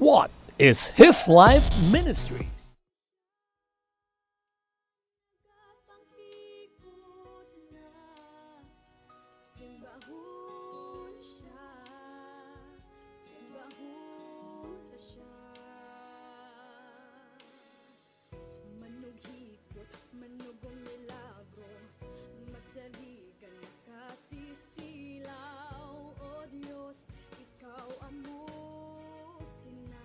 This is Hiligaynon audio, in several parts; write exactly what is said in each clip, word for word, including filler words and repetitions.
What is His Life Ministries? Simbahon siya, simbahon ta siya. Manughikot, manugong milagro, masaligan, makasisilaw. O Dios, ikaw amo sina.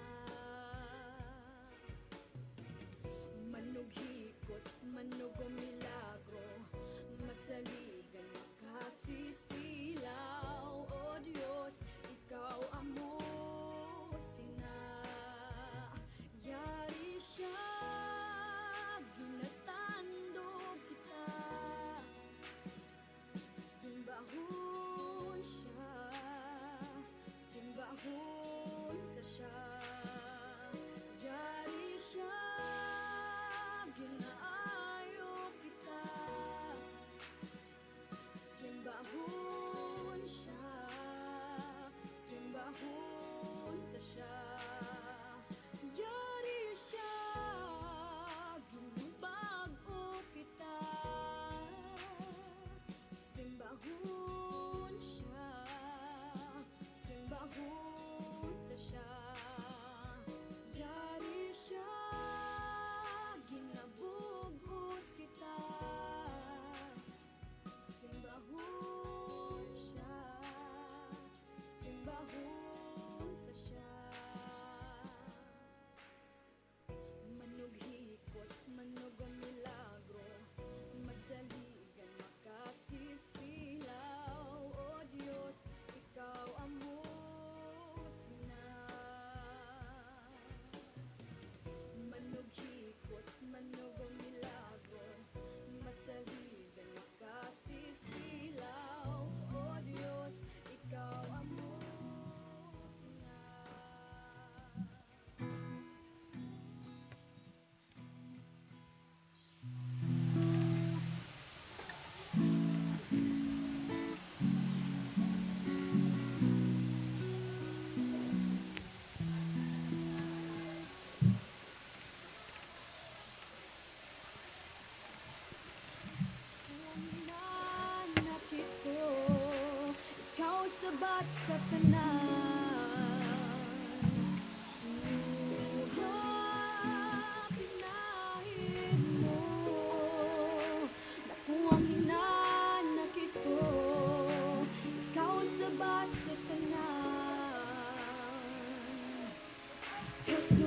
Manughikot, manugong milagro, masaligan, makasisilaw. O Dios, ikaw amo sina. Yari siya, ginatandog kita. Simbahon siya, simbahon ta siya. Yari siya, ginaayo kita. Simbahon siya, simbahon ta siya. Yari siya, ginbag-o kita. Simbahon siya, simbahon ta siya. Yari siya, ginabug-os kita. Simbahon siya, simbahon ta siya. Manughikot, manugong milagro, masaligan, makasisilaw. O Dios, ikaw amo sina. Manughikot, manugong milagro, masaligan, makasisilaw. O Dios, ikaw amo sina. Ang nanakit ko, ikaw sabat sa tanan. Luha, pinahid mo. Dako ang hinanakit ko, ikaw sabat sa tanan. Jesus.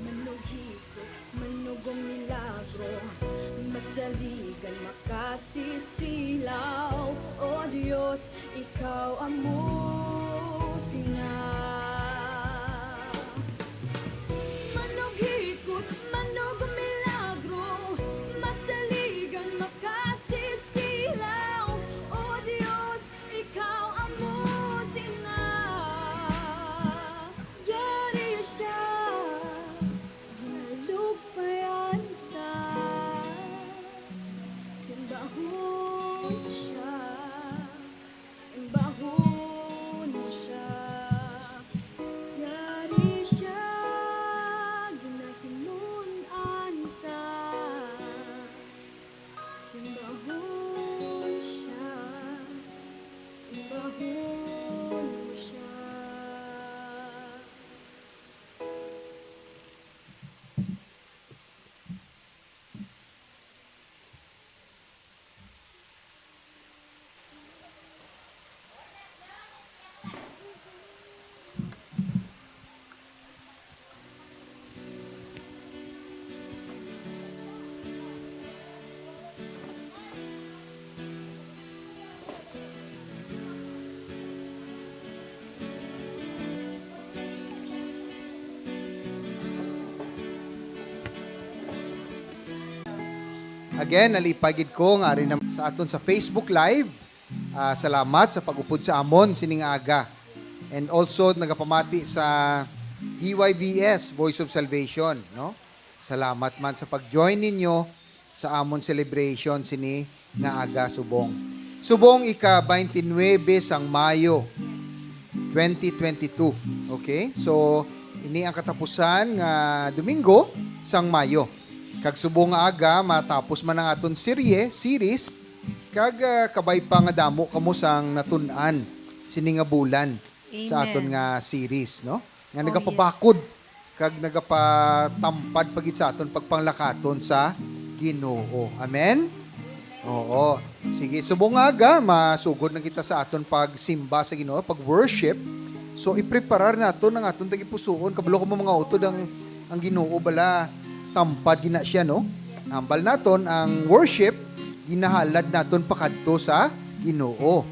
Manughikot, manugong milagro, masaligan, makasisilaw. O Dios, ikaw amo sina. Manughikot, manugong milagro, masaligan, makasisilaw. O Dios, ikaw amo sina. Yari siya, ginalugpayan ta. Simbahon siya, simbahon mo siya. Yari siya, ginahinun-an ta. Simbahon siya, simbahon mo siya. Again, nalipay gid ko nga ari na sa aton sa Facebook Live. Ah, salamat sa pag-upod sa amon sining aga. And also, nagapamati sa B Y V S, Voice of Salvation, no? Salamat man sa pag-join ninyo sa amon celebration sini nga aga subong. Subong ika twenty-nine sang Mayo twenty twenty-two. Okay? So, ini ang katapusan nga Domingo sang Mayo. Kag subong nga aga, matapos man ang aton serye, series, kag, ah, kabay pa nga damo kamo sang natun-an sini nga bulan sa Amen. aton nga series, no? Nga Oh, nagapabakod yes. kag nagapatampad pa gid sa aton pagpanglakaton sa Ginoo. Amen? Oo. Sige, subong nga aga, masugod na kita sa aton pagsimba sa Ginoo, pag-worship. So, ipreparar naton ang aton tagipusoon. Kabalo ko mo mga utod ang, ang Ginoo bala, tampad gina siya, no? Hambal naton ang worship, ginahalad naton pakadto sa Ginoo.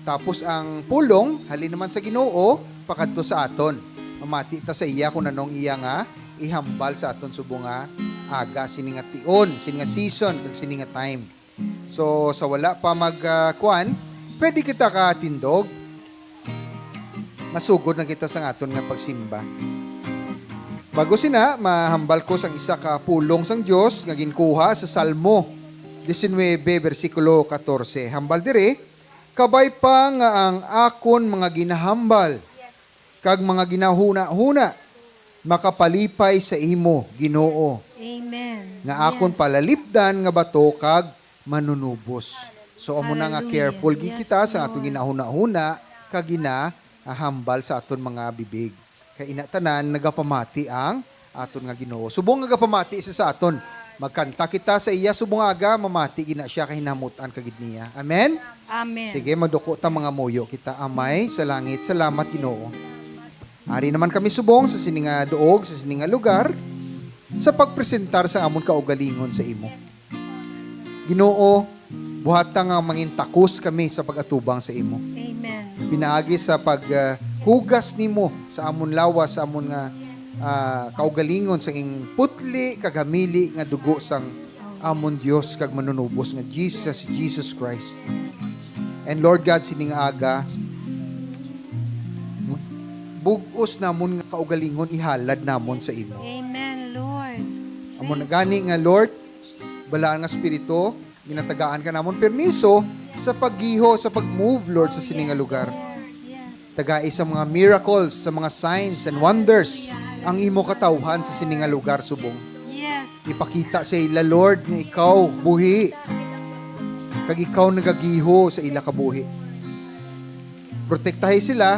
Tapos ang pulong, halin naman sa Ginoo, pakadto sa aton. Mamati ta sa iya kung anong iya nga ihambal sa aton subong nga aga, sini nga tion, sini nga season, kag sini nga time. So, sa wala pa mag, ah, kuan, pwede kita katindog. Masugod na kita sa aton nga pagsimba. Bago sina, mahambal ko sang isa ka pulong sang Dios nga ginkuha sa Salmo diecinuebe, bersikulo catorce. Hambal diri, "Kabay pa nga ang akon mga ginahambal kag mga ginahunahuna makapalipay sa imo, Ginoo, Amen. nga akon Yes. palalipdan nga bato kag manunubos." So, amo na nga Hallelujah. careful gid Yes, kita sa aton Lord. ginahunahuna kag ginahambal sa aton mga bibig. Kay ina tanan nagapamati ang aton nga Ginoo. Subong nga gapamati siya sa aton. Magkanta kita sa iya subong nga aga, mamati gina siya kay hinamutan ka gid niya. Amen? Amen. Sige, magduko ta, mga muyo kita. Amay sa langit, salamat, Ginoo. Ari naman kami subong sa sini nga duog, sa sini nga lugar, sa pagpresentar sa amon kaugalingon sa imo. Ginoo, buhata nga mangin takos kami sa pag-atubang sa imo. Amen. Pinaagi sa pag, ah, hugas nimo sa amon lawas, sa amon nga, ah, kaugalingon, sa ing putli kag hamili nga dugo sang amon Dios kag Manunubos nga Jesus, Jesus Christ. And Lord God, sini nga aga, bug-os namon nga kaugalingon ihalad namon sa imo. Amen, Lord. Amo na gani nga, Lord, Balaan nga Espiritu, ginatagaan ka namon permiso sa paggiho, sa pag-move, Lord, sa sini nga lugar. Yes, yes. Tagai sa mga miracles, sa mga signs and wonders ang imo katawhan sa sini nga lugar subong. Yes. Ipakita sa ila, Lord, nga ikaw buhi, kag ikaw nagagiho sa ila kabuhi. Protektahi sila,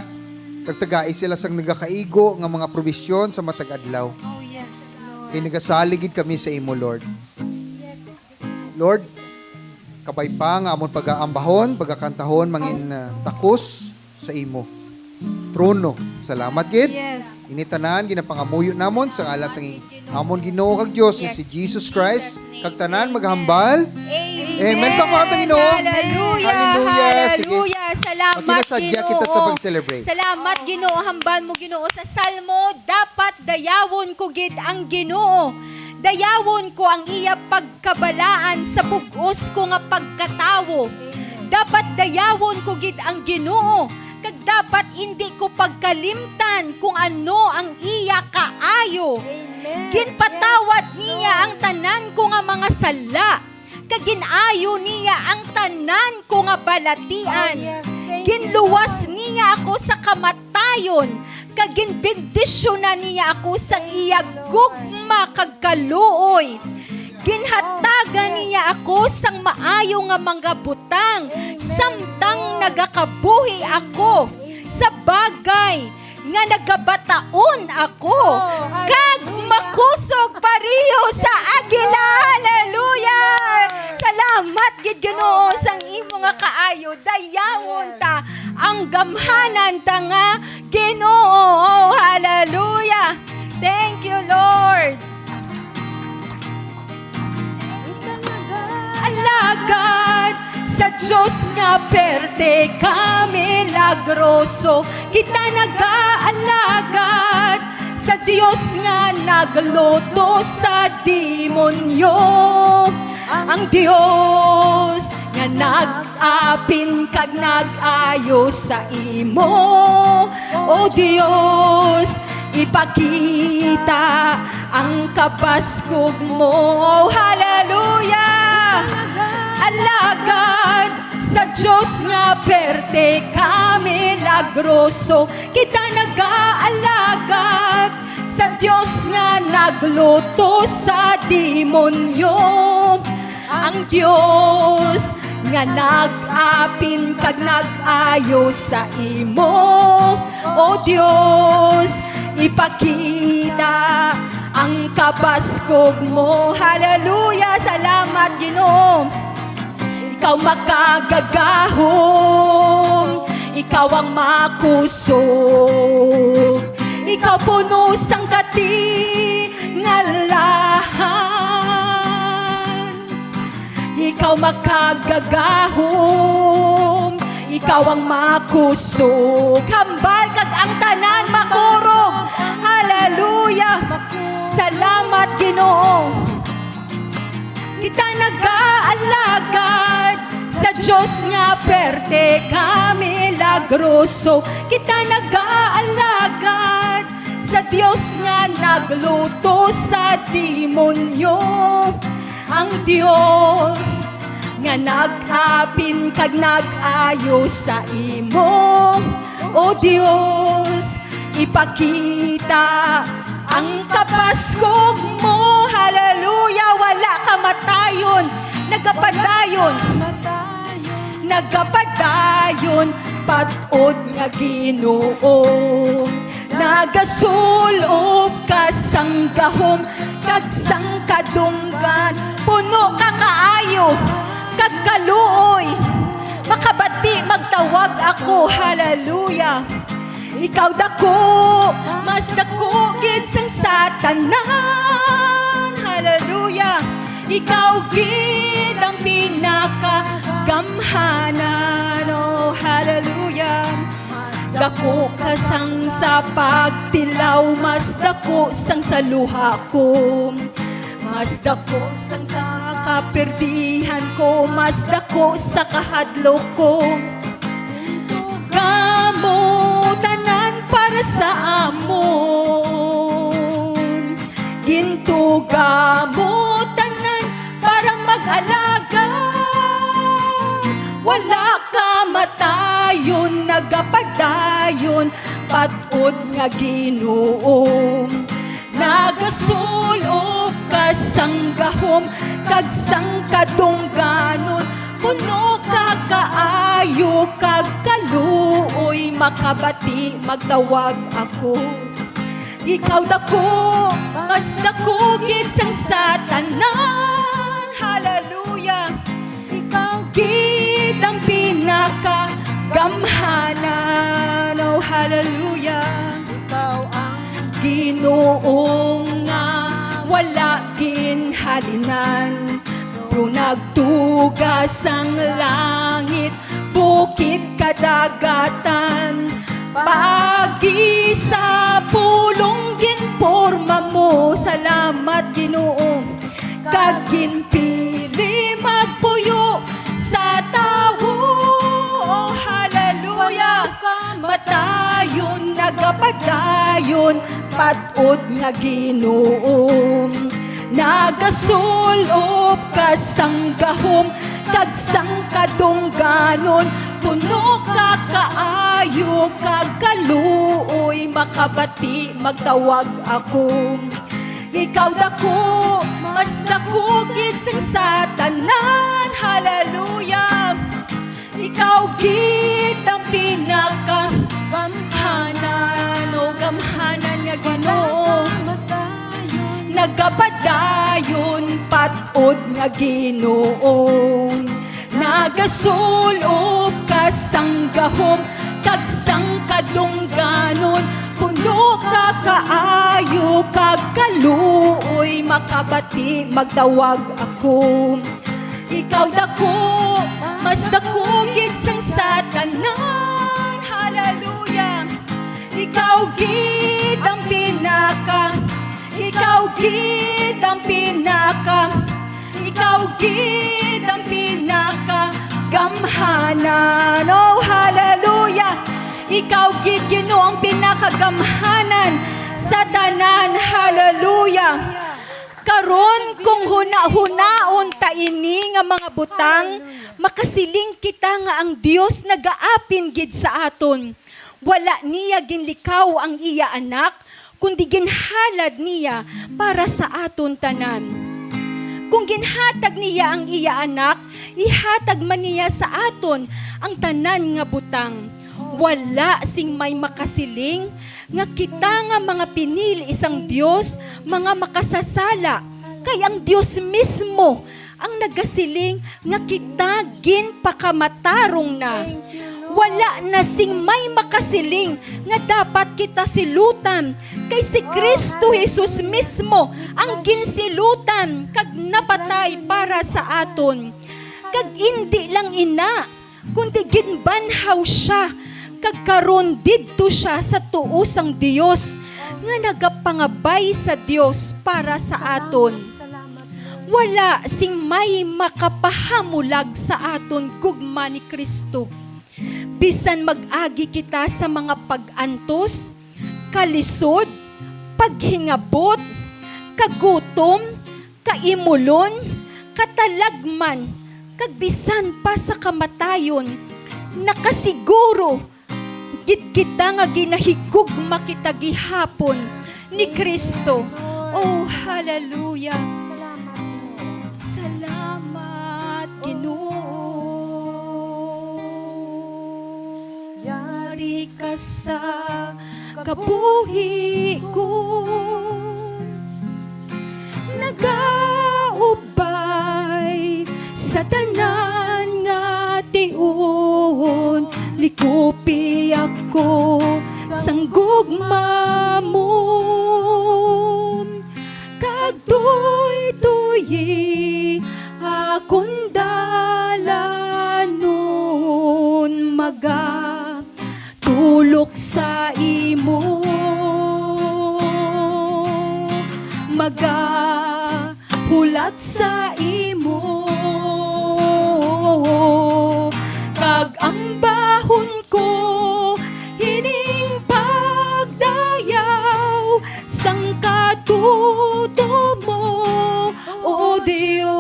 kag tagai sila sang nagakaigo nga mga probisyon sa matag adlaw. Oh, yes, Lord. Kay nagasalig gid kami sa imo, Lord. Yes. Lord, kabay pa nga amon pagaambahon, pagakantahon, mangin, ah, takos sa imo trono. Salamat gid. Yes. Ini tanan ginapangamuyo namon sa ngalan sang amon Ginoo kag Dios nga si Yes, in Jesus Christ, Jesus' name. kag tanan Amen. maghambal. Amen. Amen. Pakpak ang Ginoo. Hallelujah. Hallelujah. Sige. Hallelujah. Salamat, Magkinasadya kita sa Ginoo. pag-celebrate. Salamat, Ginoo. Hambal mo, Ginoo, sa Salmo, "Dapat dayawon ko gid ang Ginoo. Dayawon ko ang iya pagkabalaan sa bug-os ko nga pagkatawo. Dapat dayawon ko gid ang Ginoo, kag dapat indi ko pagkalimtan kung ano ang iya kaayo. Amen. Ginpatawad Yes, niya Lord. ang tanan ko nga mga sala, kag gin-ayo niya ang tanan ko nga balatian. Oh, yes. Thank you, Ginluwas Lord. niya ako sa kamatayon, kag ginbendisyonan niya ako sa Thank you, iya Lord. gugma kag kaluoy. Ginhatagan Oh, yes. niya ako sang maayo nga mga butang, Amen, samtang Lord. nagakabuhi ako Amen. sa bagay nga nagabataon ako, Oh, kag hallelujah. makusog pareho sa agila. Hallelujah! Salamat gid, Ginoo, sang imo nga kaayo. Dayawon ta ang gamhanan ta nga Ginoo. Hallelujah! Thank you, Lord. Alagad sa Dios nga perte ka milagroso, kita nagaalagad sa Dios nga nagluto sa demonyo. Ang Dios nga nag-apin kag nag-ayo sa imo, O Dios, Ipakita ang kabaskog mo. Hallelujah! Alagad sa Dios nga perte ka milagroso. Kita nagaalagad sa Dios nga nagluto sa demonyo. Ang Dios nga nag-apin kag nag-ayo sa imo, O Dios, ipakita ang kabaskog mo. Hallelujah! Salamat, Ginoo. Ikaw makagagahom, ikaw ang makusog, ikaw puno sang katingalahan. Ikaw makagagahom, ikaw ang makusog. Hambal kag ang tanan makurog. Hallelujah! Salamat, Ginoo. Kita nagaalagad sa Dios nga perte ka milagroso. Kita nagaalagad sa Dios nga nagluto sa demonyo. Ang Dios nga nag-apin kag nag-ayo sa imo, O Dios, ipakita ang kapaskog mo. Hallelujah! Wala ka matayon, nagapadayon, nagapadayon, patod nga Ginoo. Nagasulob ka sang gahom kag sang kadunggan, puno ka kaayo kag kaluoy. Makabati, magtawag ako. Hallelujah. Ikaw dako, mas dako gid sang sa tanan. Hallelujah. Ikaw gid ang pinakagamhanan. Oh, hallelujah. Dako ka sang sa pagtilaw, mas dako sang sa luha ko. Mas dako sang sa kaperdihan ko, mas dako sa kahadlok ko. Gintuga mo tanan para sa amon. Gintuga mo tanan para mag-alaga. Wala ka matayon, nagapadayon, patod nga Ginoo. Nagasulob ka sang gahom kag sang kadungganon, puno ka kaayo kag kaluoy, makabati, magtawag ako. Ikaw dako, mas dako gid sang sa tanan. Hallelujah. Ikaw gid ang pinakagamhanan. Oh, hallelujah. Ikaw ang Ginoo nga wala ginhalinan, pero nagtuga sang langit, bukid, kadagatan. Paagi sa pulong ginporma mo. Salamat, Ginoo. Kag ginpili magpuyo sa tawo. Oh, hallelujah. Matayon, nagapadayon, patod nga Ginoo. Nagasulob ka sang gahom kag sang kadungganon, puno ka kaayo kag kaluoy, makabati, magtawag ako. Ikaw dako, mas dako gid sang sa tanan. Hallelujah. Ikaw gid ang pinakagamhanan, o gamhanan nga Ginoo. Nagapadayon, patod nga Ginoo. Nagasulob ka sang gahom kag sang kadungganon, puno ka kaayo kag kaluoy, makabati, magtawag ako. Ikaw dako, mas dako gid sang sa tanan. Hallelujah. Ikaw gid ang pinaka, ikaw gid ang pinaka, ikaw gid ang pinaka gamhanan. Oh, hallelujah. Ikaw gid, Ginoo, ang pinakagamhanan. Sa tanan, hallelujah. Karon, kung huna-hunaon ta ini nga mga butang, makasiling kita nga ang Dios nagaapin gid sa aton. Wala niya ginlikaw ang iya Anak, kundi ginhalad niya para sa aton tanan. Kung ginhatag niya ang iya Anak, ihatag man niya sa aton ang tanan nga butang. Wala sing may makasiling nga kita nga mga pinili sang Dios, mga makasasala, kay ang Dios mismo ang nagasiling nga kita ginpakamatarong na. Wala na sing may makasiling nga dapat kita silutan, kay si Cristo Jesus mismo ang ginsilutan kag napatay para sa aton. Kag indi lang ina, kundi ginbanhaw sia, kag karon didto sia sa tuo sang Dios, nga nagapangabay sa Dios para sa aton. Wala sing may makapahamulag sa aton gugma ni Cristo. Bisan mag-agi kita sa mga pag-antos, kalisod, paghingabot, kagutom, kaimulon, katalagman, kag bisan pa sa kamatayon, nakasiguro gid kita nga ginahigugma kita gihapon ni Cristo. Oh, hallelujah. Salamat, Ginoo. Yari ka sa kabuhi ko. Nagaubay sa tanan nga tion, likupi ako sang gugma mo. Kag tuytoyi akon dalanon, magatulok sa imo, magahulat sa imo, kag ambahon ko ining pagdayaw sang katutom mo, O Dios.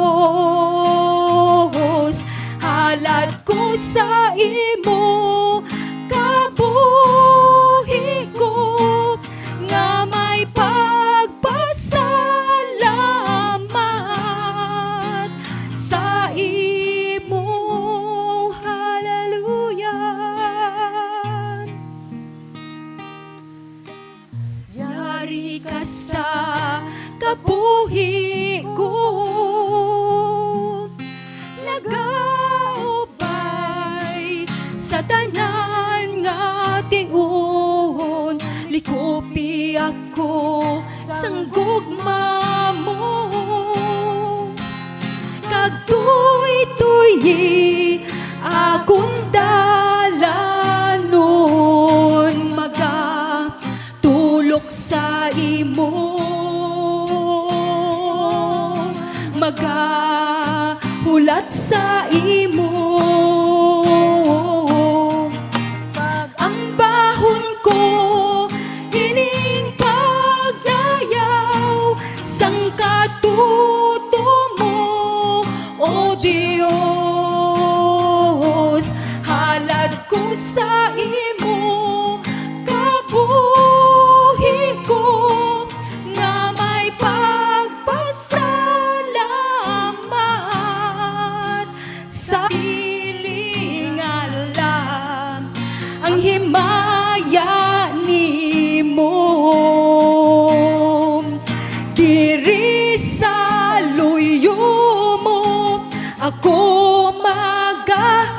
Halad ko sa imo kabuhi ko nga may pagpasalamat sa imo. Hallelujah. Yari ka sa kabuhi ko, nagaubay sa tanan nga tion, likupi ako sang gugma mo. Kag tuytoyi akon dalanon, magatulok sa imo, magahulat sa imo, pag-ambahon ko ining pagdayaw sang katutom mo, O Dios. Halad ko sa imo kabuhi ko nga may pagpasalamat sa siling alam ang himaya nimo. Diri sa luyo mo ako magahalad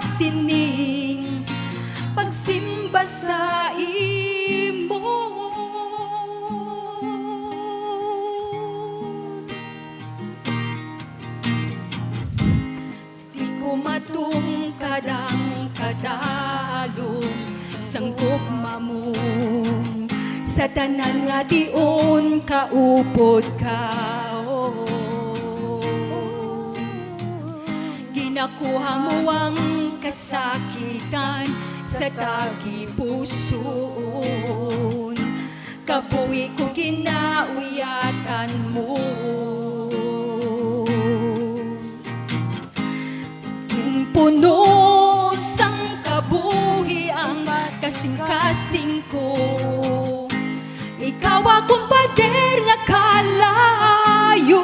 sining pagsimba sa imo. Di ko matungkad ang kadalom sang gugma mo. Sa tanan nga tion kaupod ka, oh. Ginakuha mo ang kasakitan sa tagipusoon. kabuhi ko ginauyatan mo. Puno sang kabuhi ang kasing-kasing ko. Ikaw akong pader nga kalayop,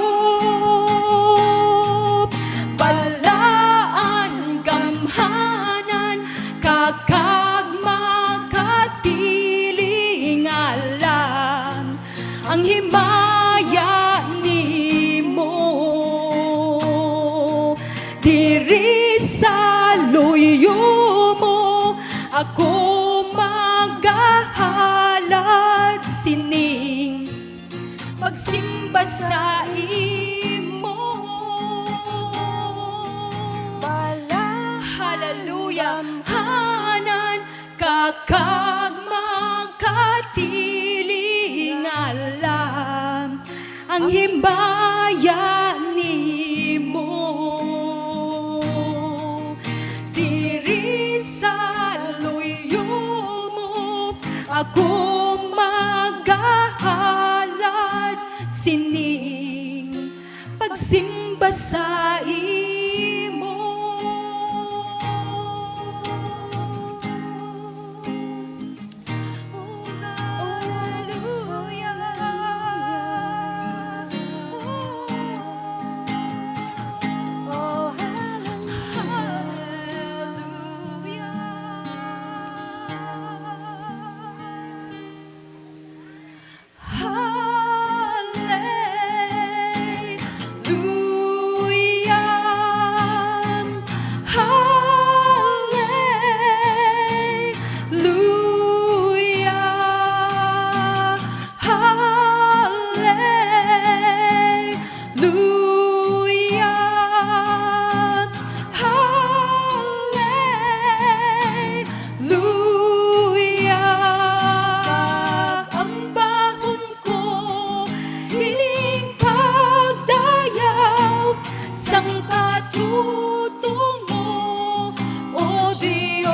balaan, gamhanan, kakag makatiling alam ang himaya nimo. Diri sa luyo mo ako magahalad sining pagsimba sa imo. Hallelujah. Hanan ka kag makatiling alam ang himbaya nimo. Diri sa luyo mo ako magahalad sining pagsimba sa imo. Hallelujah. Oh, hallelujah. Hallelujah. Hallelujah. Kag ang bahon ko ining pagdayaw sang katuto mo, O Dios,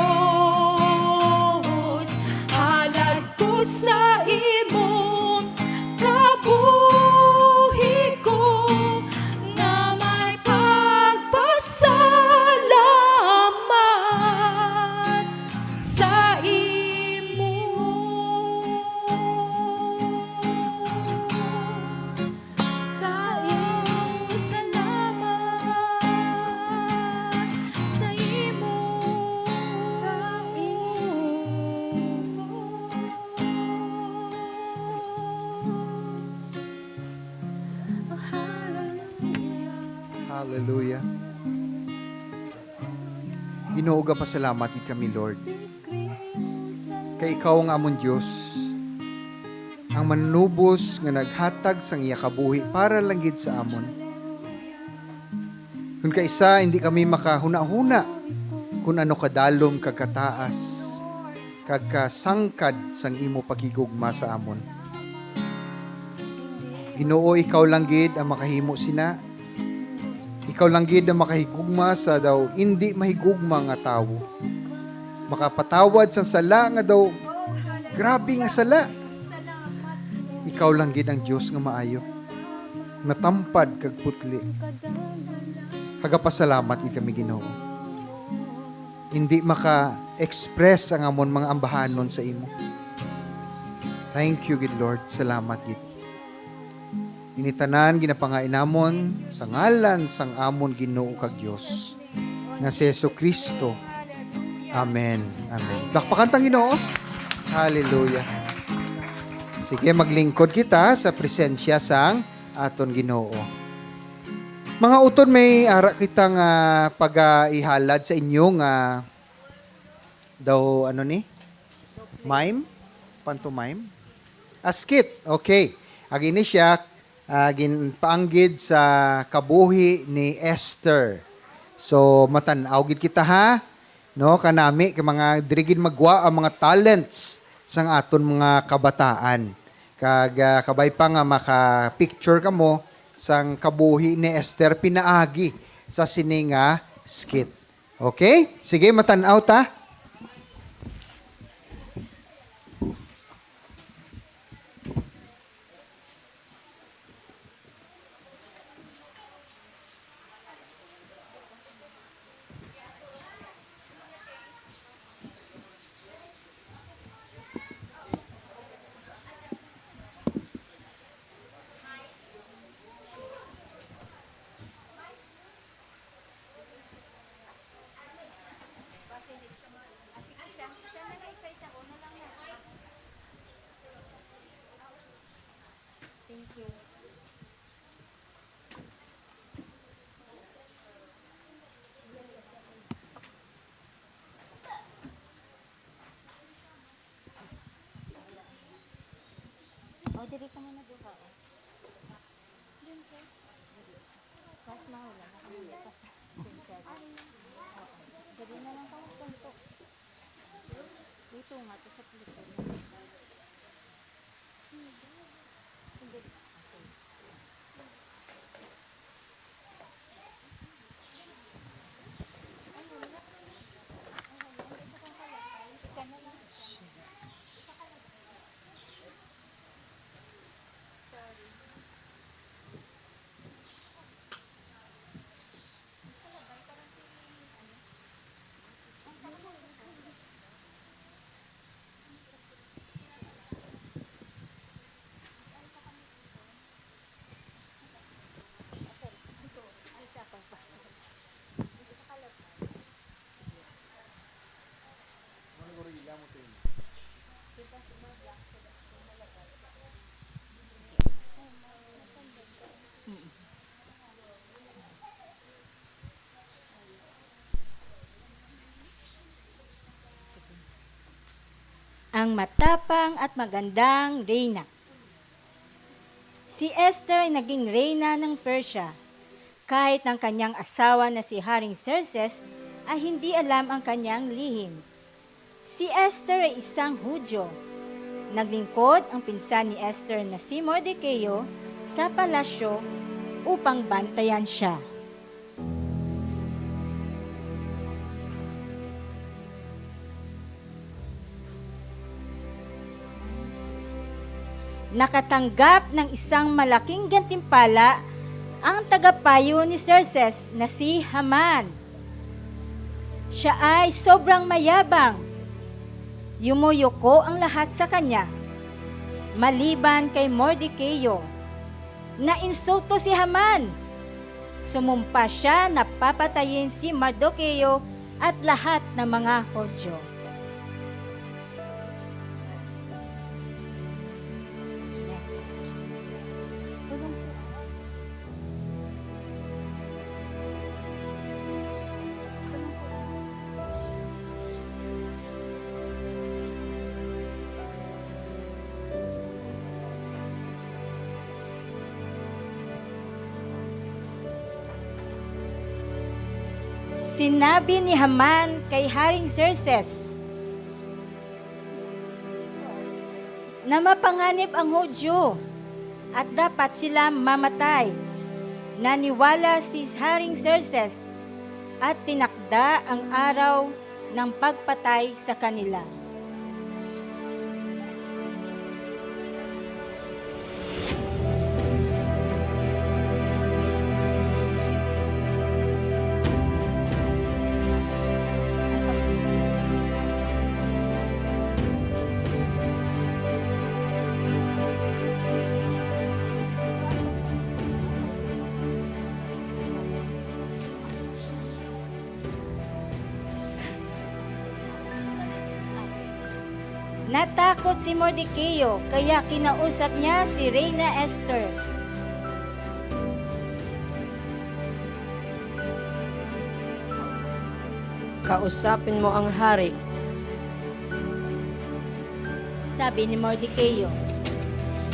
halad ko sa imo kabuhi ko nga may pagpasalamat sa imo. Sa imo, salamat sa imo. Sa imo. Hallelujah. Ginoo, gapasalamat gid kami, Lord. Kay ikaw ang amon Dios, ang manunubos nga naghatag sang iya kabuhi para lang gid sa amon. Kon kaisa, hindi kami makahunahuna kon ano kadalom kag kataas kag kasangkad sang imo paghigugma sa amon. Ginoo, ikaw lang gid ang makahimo sina. Ikaw lang gid ang makahigugma sa daw indi mahigugma nga tawo. Makapatawad sang sala nga daw grabe nga sala. Ikaw lang gid ang Dios nga maayo, matampad kag putli. Nagapasalamat gid kami, Ginoo. Hindi maka-express ang amon mga ambahanon sa imo. Thank you gid, Lord. Salamat gid. Ini tanan ginapangayo namon sa ngalan sang amon Ginoo kag Dios, nga si Jesu-Cristo. Amen. Amen. Palakpakan ta ang Ginoo. Hallelujah. Sige, maglingkod kita sa presensya sang aton Ginoo. Mga utod, may ara kita nga pagaihalad sa inyo nga daw, ano ni? Mime? Pantomime? A skit. Okay. Agi ni siya, ah, ginpaanggid sa kabuhi ni Esther. So, matan-aw gid kita, ha? No, kanami kay mga diri gid magwa ang mga talents sang aton mga kabataan. Kag, ah, kabay pa nga maka-picture kamo sang kabuhi ni Esther pinaagi sa sini nga skit. Okay? Sige, matan-aw ta. O, diri ka muna duha, o. Mas mahula na kami. Oo. Diri na lang ka magtuntok. Dito nga, to sa Pilipinas. Hindi. Okay. Ang matapang at magandang reyna. Si Esther ay naging reyna ng Persia, kahit ang kanyang asawa na si Haring Xerxes ay hindi alam ang kanyang lihim. Si Esther ay isang Hudyo. Naglingkod ang pinsan ni Esther na si Mordecai sa palasyo upang bantayan siya. Nakatanggap ng isang malaking gantimpala ang tagapayo ni Xerxes na si Haman. Siya ay sobrang mayabang. Yumuyuko ang lahat sa kanya, maliban kay Mordecai. Nainsulto si Haman. Sumumpa siya na papatayin si Mardoqueo at lahat ng mga Hudyo. Yes. Tulong po. Sinabi ni Haman kay Haring Xerxes, na mapanganib ang Hudyo, at dapat sila mamatay. Naniwala si Haring Xerxes at tinakda ang araw ng pagpatay sa kanila. Natakot si Mordecai, kaya kinausap niya si Reyna Esther. Kausapin mo ang hari. Sabi ni Mordecai,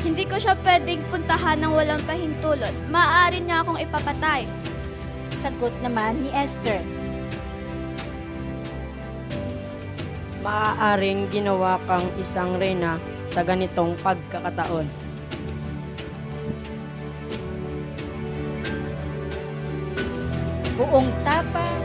"Hindi ko siya pwedeng puntahan ng walang pahintulot. Maaari niya akong ipapatay." Sagot naman ni Esther, "Maaaring ginawa kang isang reyna sa ganitong pagkakataon." Buong tapang.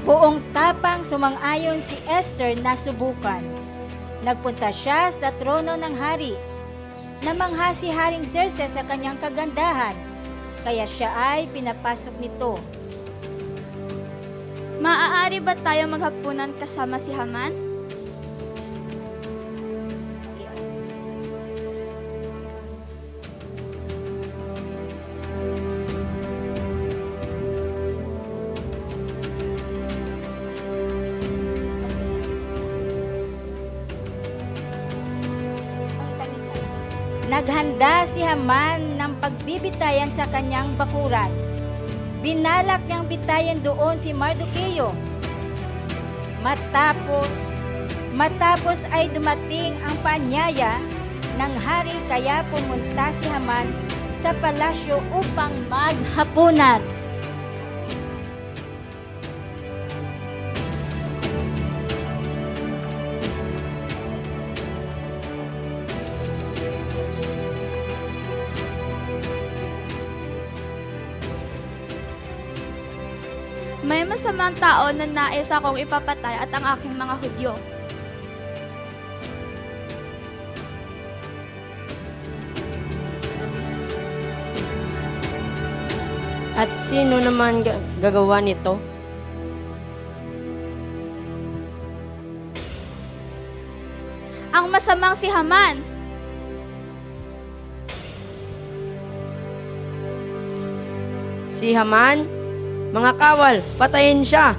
Buong tapang sumang-ayon si Esther na subukan. Nagpunta siya sa trono ng hari. Namangha si Haring Xerxes sa kanyang kagandahan, kaya siya ay pinapasok nito. Maaari ba tayo maghapunan kasama si Haman? Naghanda si Haman ng pagbibitayan sa kanyang bakuran. Binalak niyang bitayin doon si Mardoqueo. Matapos, matapos ay dumating ang paanyaya ng hari, kaya pumunta si Haman sa palasyo upang maghapunan. May masamang tao na nais akong ipapatay at ang aking mga Hudyo. At sino naman ga-, gagawa nito? Ang masamang si Haman. Si Haman, mga kawal, patayin siya.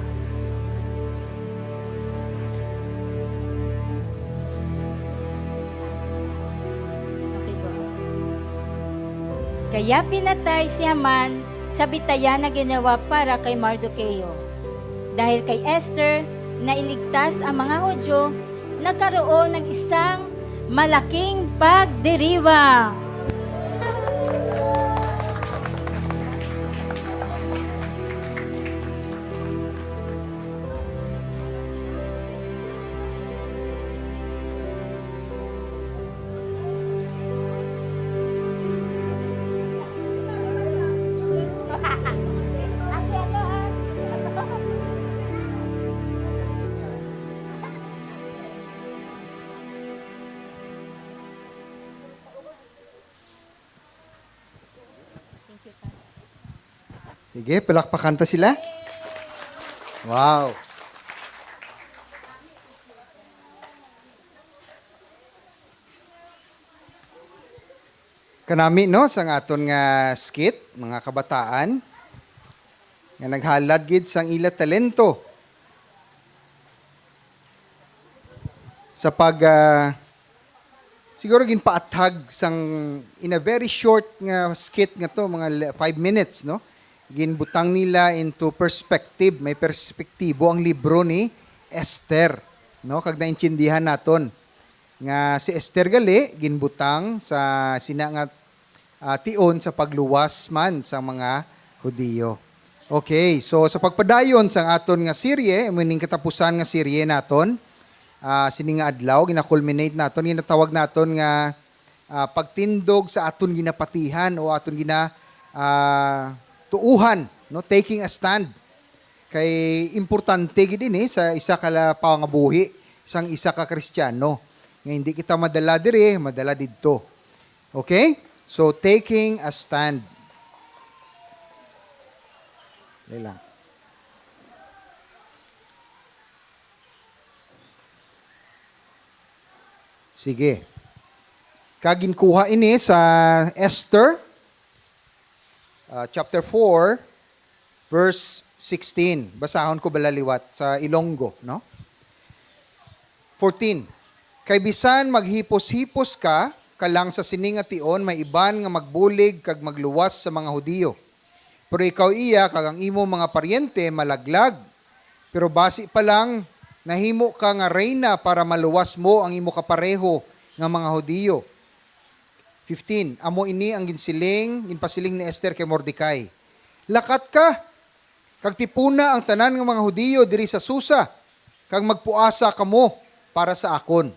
Kaya pinatay si Haman sa bitayan na ginawa para kay Mardoqueo. Dahil kay Esther, nailigtas ang mga Hudyo, nagkaroon ng isang malaking pagdiriwang. Sige, palakpakan ta sila. Wow. Kanami, no, sang aton nga skit, mga kabataan, nga naghalad gid sang ila talento sa pag, ah, siguro ginpaathag sang, in a very short nga skit nga to, mga le-, five minutes, no? Ginbutang nila into perspective, may perspektibo ang libro ni Esther, no? Kag naintindihan naton nga si Esther gali ginbutang sa sina nga, ah, tion sa pagluwas man sa mga Hudiyo. Okay, so sa pagpadayon sang aton nga serye, amo ning katapusan nga serye naton, ah, sini nga adlaw, gina-culminate naton, ginatawag naton nga, ah, pagtindog sa aton ginapatihan o aton gina, ah, tuohan, no, taking a stand. Kay importante gid ini sa isa ka la-, pangabuhi sang isa ka Kristiyano, nga hindi kita madala diri, madala didto. Okay? So, taking a stand. Dali lang. Sige. Kag ginkuha ini sa Esther, ah, chapter four, verse sixteen. Basahon ko bala liwat sa Ilonggo, no? Fourteen. Kay bisan maghipos-hipos ka, ka lang sa sini nga tion, may iban nga magbulig kag magluwas sa mga Hudiyo. Pero ikaw iya kag ang imo mga paryente malaglag. Pero basi pa lang, nahimo ka nga reyna para maluwas mo ang imo kapareho nga mga Hudiyo. Fifteen, amo ini ang ginsiling, ginpasiling ni Esther kay Mordecai, "Lakat ka, kag tipuna ang tanan nga mga Hudiyo diri sa Susa, kag magpuasa kamo para sa akon.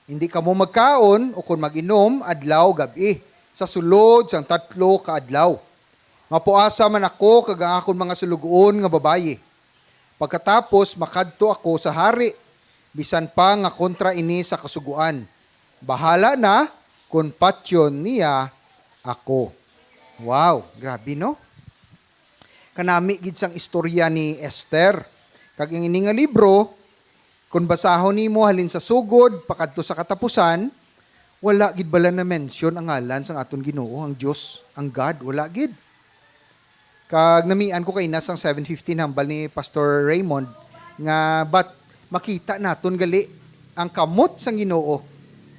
Indi kamo magkaon ukon mag-inom adlaw gab-i sa sulod sang tatlo ka adlaw. Mapuasa man ako kag ang akon mga suloguon nga babayi. Pagkatapos, makadto ako sa hari, bisan pa nga kontra ini sa Kasugoan. Bahala na kon patyon niya ako." Wow, grabe, no? Kanami gid sang istorya ni Esther. Kag ang ini nga libro, kon basahon nimo halin sa sugod pakadto sa katapusan, wala gid bala na-mention ang ngalan sang aton Ginoo, ang Dios, ang God, wala gid. Kag namian ko kay na sang seven fifteen hambal ni Pastor Raymond nga, but makita naton gali ang kamot sang Ginoo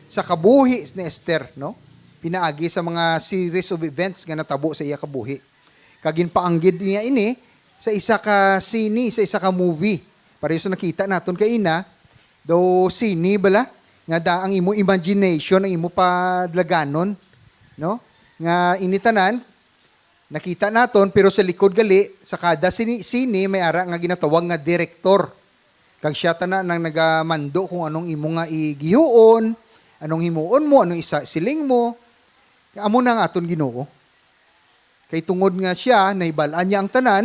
sa kabuhi ni Esther, no? pinaagi sa mga series of events nga natabo sa iya kabuhi. Kag ginpaanggid niya ini sa isa ka sine, sa isa ka movie. Pareho sa nakita naton kaina, daw sine bala, nga da ang imo imagination, ang imo padlaganon, no? Nga ini tanan, nakita naton, pero sa likod gali, sa kada sine, sine may ara nga ginatawag nga direktor. Kag siya tana nang nagamando kung anong imo nga igihuon, anong himuon mo, anong isa siling mo. Amo na ang aton Ginoo. Kay tungod nga siya, nahibal-an niya ang tanan,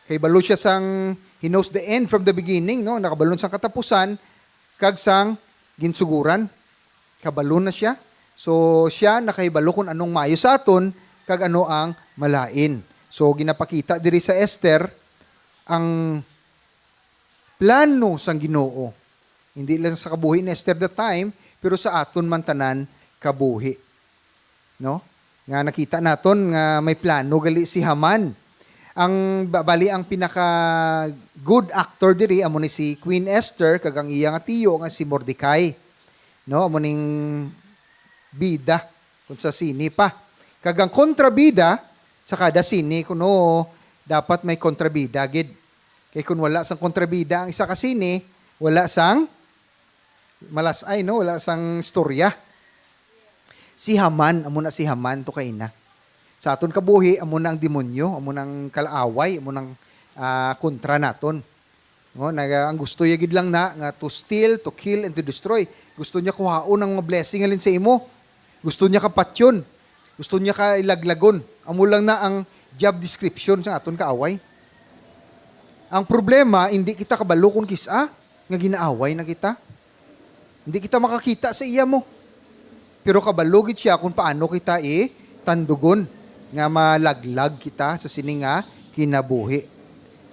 kay balo siya sang, he knows the end from the beginning, no? Nakabalon sang katapusan, kag sang ginsuguran. Kabalo na siya. So, siya nakahibalo kung anong maayo sa aton, kag ano ang malain. So, ginapakita diri sa Esther ang plano sang Ginoo. Hindi lang sa kabuhi ni Esther the time, pero sa aton man tanan kabuhi. No? Nga nakita naton nga may plano gali si Haman. Ang ba-, bali ang pinaka good actor diri amo ni si Queen Esther kag ang iya nga tiyo nga si Mordecai. No, amo ning bida kung sa sine pa. Kag ang kontrabida sa kada sine kuno dapat may kontrabida gid. Kay kung wala sang kontrabida ang isa ka sine, wala sang malas-ay, no? Wala sang istorya. Si Haman, amo na si Haman to kaina. Sa aton kabuhi, amo na ang demonyo, amo na ang kalaaway, amo na ang, ah, kontra naton. No, naga, ang gusto niya gid lang na nga to steal, to kill, and to destroy. Gusto niya kuhaon ang mga blessing halin sa imo. Gusto niya ka patyon. Gusto niya ka ilaglagon. Amo lang na ang job description sa aton kaaway. Ang problema, hindi kita kabalo kung kis-a nga ginaaway na kita. Hindi kita makakita sa iya mo. Pero kabalo gid siya kung paano kita itandugon nga malaglag kita sa sini nga kinabuhi.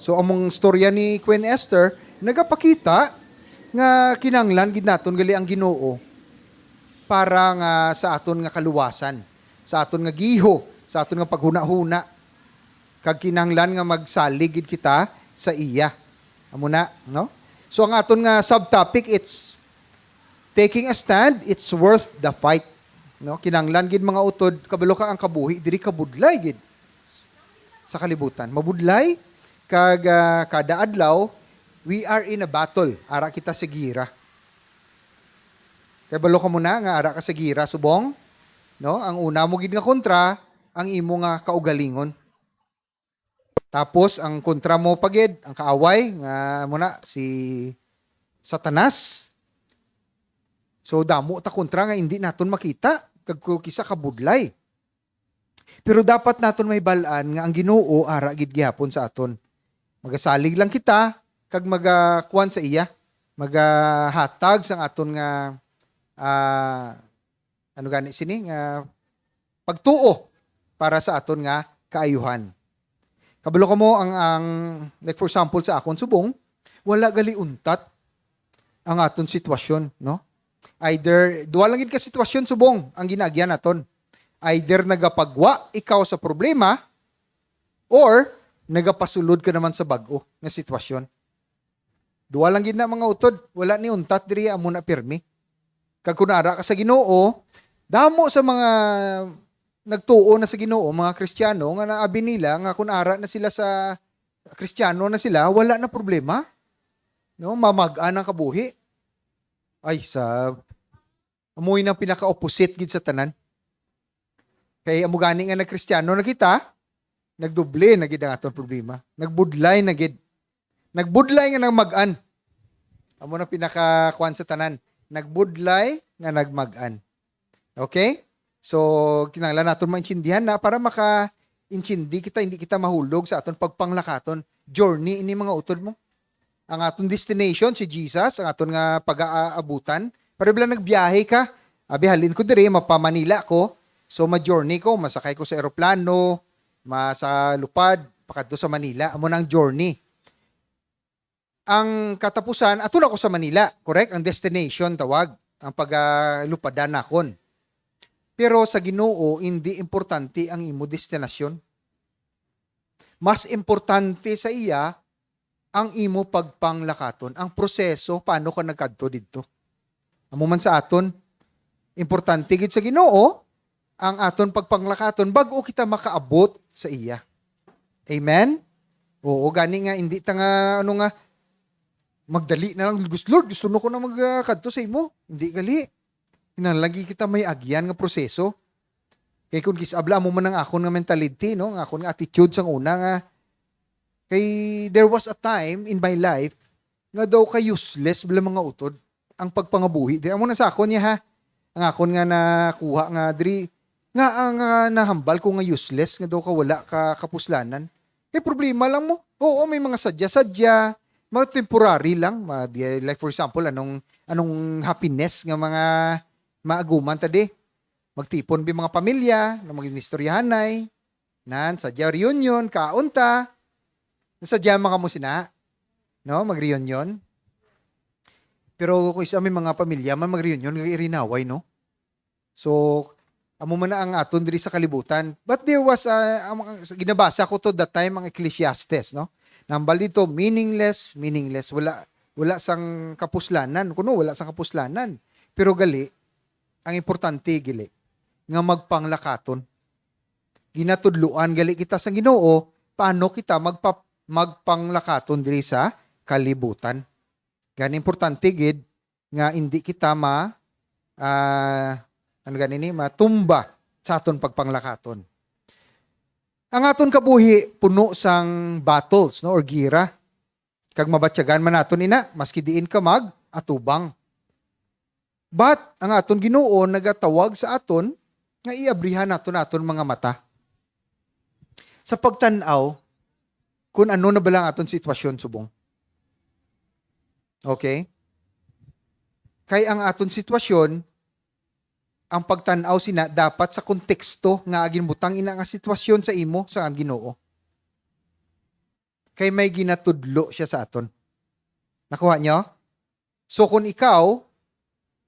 So, among storya ni Queen Esther nagapakita nga kinahanglan gid naton gali ang Ginoo para nga sa aton nga kaluwasan, sa aton nga giho, sa aton nga paghunahuna, kag kinahanglan nga magsalig gid kita sa iya. Amo na, no? So, ang aton nga subtopic, it's taking a stand, it's worth the fight. No? Kinahanglan gid, mga utod, kabalo ka, ang kabuhi diri kabudlay gid sa kalibutan. Mabudlay, kag, ah, kada adlaw, we are in a battle. Ara kita sa gira. Kay balo ka mo na nga ara ka sa gira, subong, no? Ang una mo gid nga kontra, ang imo nga kaugalingon. Tapos ang kontra mo pa gid, ang kaaway nga mo na si Satanas. So, damo ta kontra nga hindi naton makita, kag ku-, kisa kabudlay. Pero dapat naton mahibal-an nga ang Ginoo ara gid gihapon sa aton. Magasalig lang kita kag magakuan sa iya, magahatag sang aton nga, ah, ano gani sini nga pagtuo para sa aton nga kaayuhan. Kabalo ka mo ang, ang, like, for example, sa akon subong, wala gali untat ang aton sitwasyon, no? Either, duha lang gid ka sitwasyon subong ang ginaagyan naton. Either nagapagwa ikaw sa problema or nagapasulod ka naman sa bag-o nga sitwasyon. Duha lang gid na, mga utod, wala ni untat diri, amo na pirmi. Kag kun ara ka sa Ginoo, damo sa mga nagtuo na sa Ginoo, mga Kristiyano, nga naabi nila nga kun ara na sila sa Kristiyano na sila, wala na problema. No, mamag-an ang kabuhi. Ay, sa amoy nang pinaka-opposite gid sa tanan. Kay amo gani nga nagkristiyano na kita, nagdoble na gid ang aton problema. Nagbudlay na gid. Nagbudlay nga nagmag-an. Amo na pinaka-kuan sa tanan. Nagbudlay nga nagmag-an. Okay? So, kinahanglan naton maintindihan na para maka-intindi kita, hindi kita mahulog sa aton pagpanglakaton. Journey ini, mga utod mo. Ang aton destination, si Jesus, ang aton nga pag-aabutan. Pero bilang nagbiyahe ka, abi, halin ko diri, mapa Manila ko. So, ma-journey ko, masakay ko sa eroplano, ma-, sa lupad, pakadto sa Manila. Amo na ang journey. Ang katapusan, ato na ko sa Manila, correct? Ang destination, tawag, ang pagalupadan nakon. Pero sa Ginoo, hindi importante ang imo destinasyon. Mas importante sa iya ang imo pagpanglakaton, ang proseso paano ka nagkadto didto. Amo man sa aton, importante gid sa Ginoo ang aton pagpanglakaton bag-o kita makaabot sa iya. Amen? Oo, gani nga, hindi ta nga, ano nga, magdali na lang, "Gus-, Lord, gusto na ko na magkadto sa imo." Hindi gali. Kinahanglan lagi kita may agyan nga proseso. Kay kung kis-, abla mo man ang akon nga mentality, no? Ang akon nga attitude sang una nga, kay there was a time in my life nga daw ka useless bala mga utod ang pagpangabuhi diri. Amo na sa akon niya, ha. Ang akon nga nakuha nga diri, nga ang, ah, nahambal ko nga useless, nga daw ka wala ka kapuslanan. Kay problema lang mo. Oo, may mga sadya-sadya, mga temporary lang. Ma-, di-, like for example, anong, anong happiness nga mga maaguman ta di? Magtipon bi mga pamilya, na mag-inistoryahanay, nan, sadya reunion, kaon ta. Sadya man kamo sina, no? Mag-reunion. Pero kung isa may mga pamilya man, mag-reunion, kay irinaway, no? So, amo man na ang aton diri sa kalibutan. But there was, ah, ang mga, ginabasa ko to that time, ang Ecclesiastes, no? Nambal dito, meaningless, meaningless. Wala, wala sang kapuslanan. Kuno, wala sang kapuslanan. Pero gali, ang importante, gali, nga magpanglakaton. Ginatudloan gali kita sa Ginoo, paano kita magpa-, magpanglakaton diri sa kalibutan. Gani importante gid nga hindi kita ma-, ah, ano gani ni, matumba sa aton pagpanglakaton. Ang aton kabuhi puno sang battles, no, or gira. Kag mabatyagan man naton ina, maski diin ka mag-atubang. But ang aton Ginoo nagatawag sa aton nga iabrihan naton aton mga mata sa pagtan-aw kung ano na bala ang aton sitwasyon subong. Okay? Kay ang aton sitwasyon, ang pagtan-aw sina dapat sa konteksto nga ginbutang ina nga sitwasyon sa imo sa Ginoo. Kay may ginatudlo siya sa aton. Nakuha nyo? So, kung ikaw,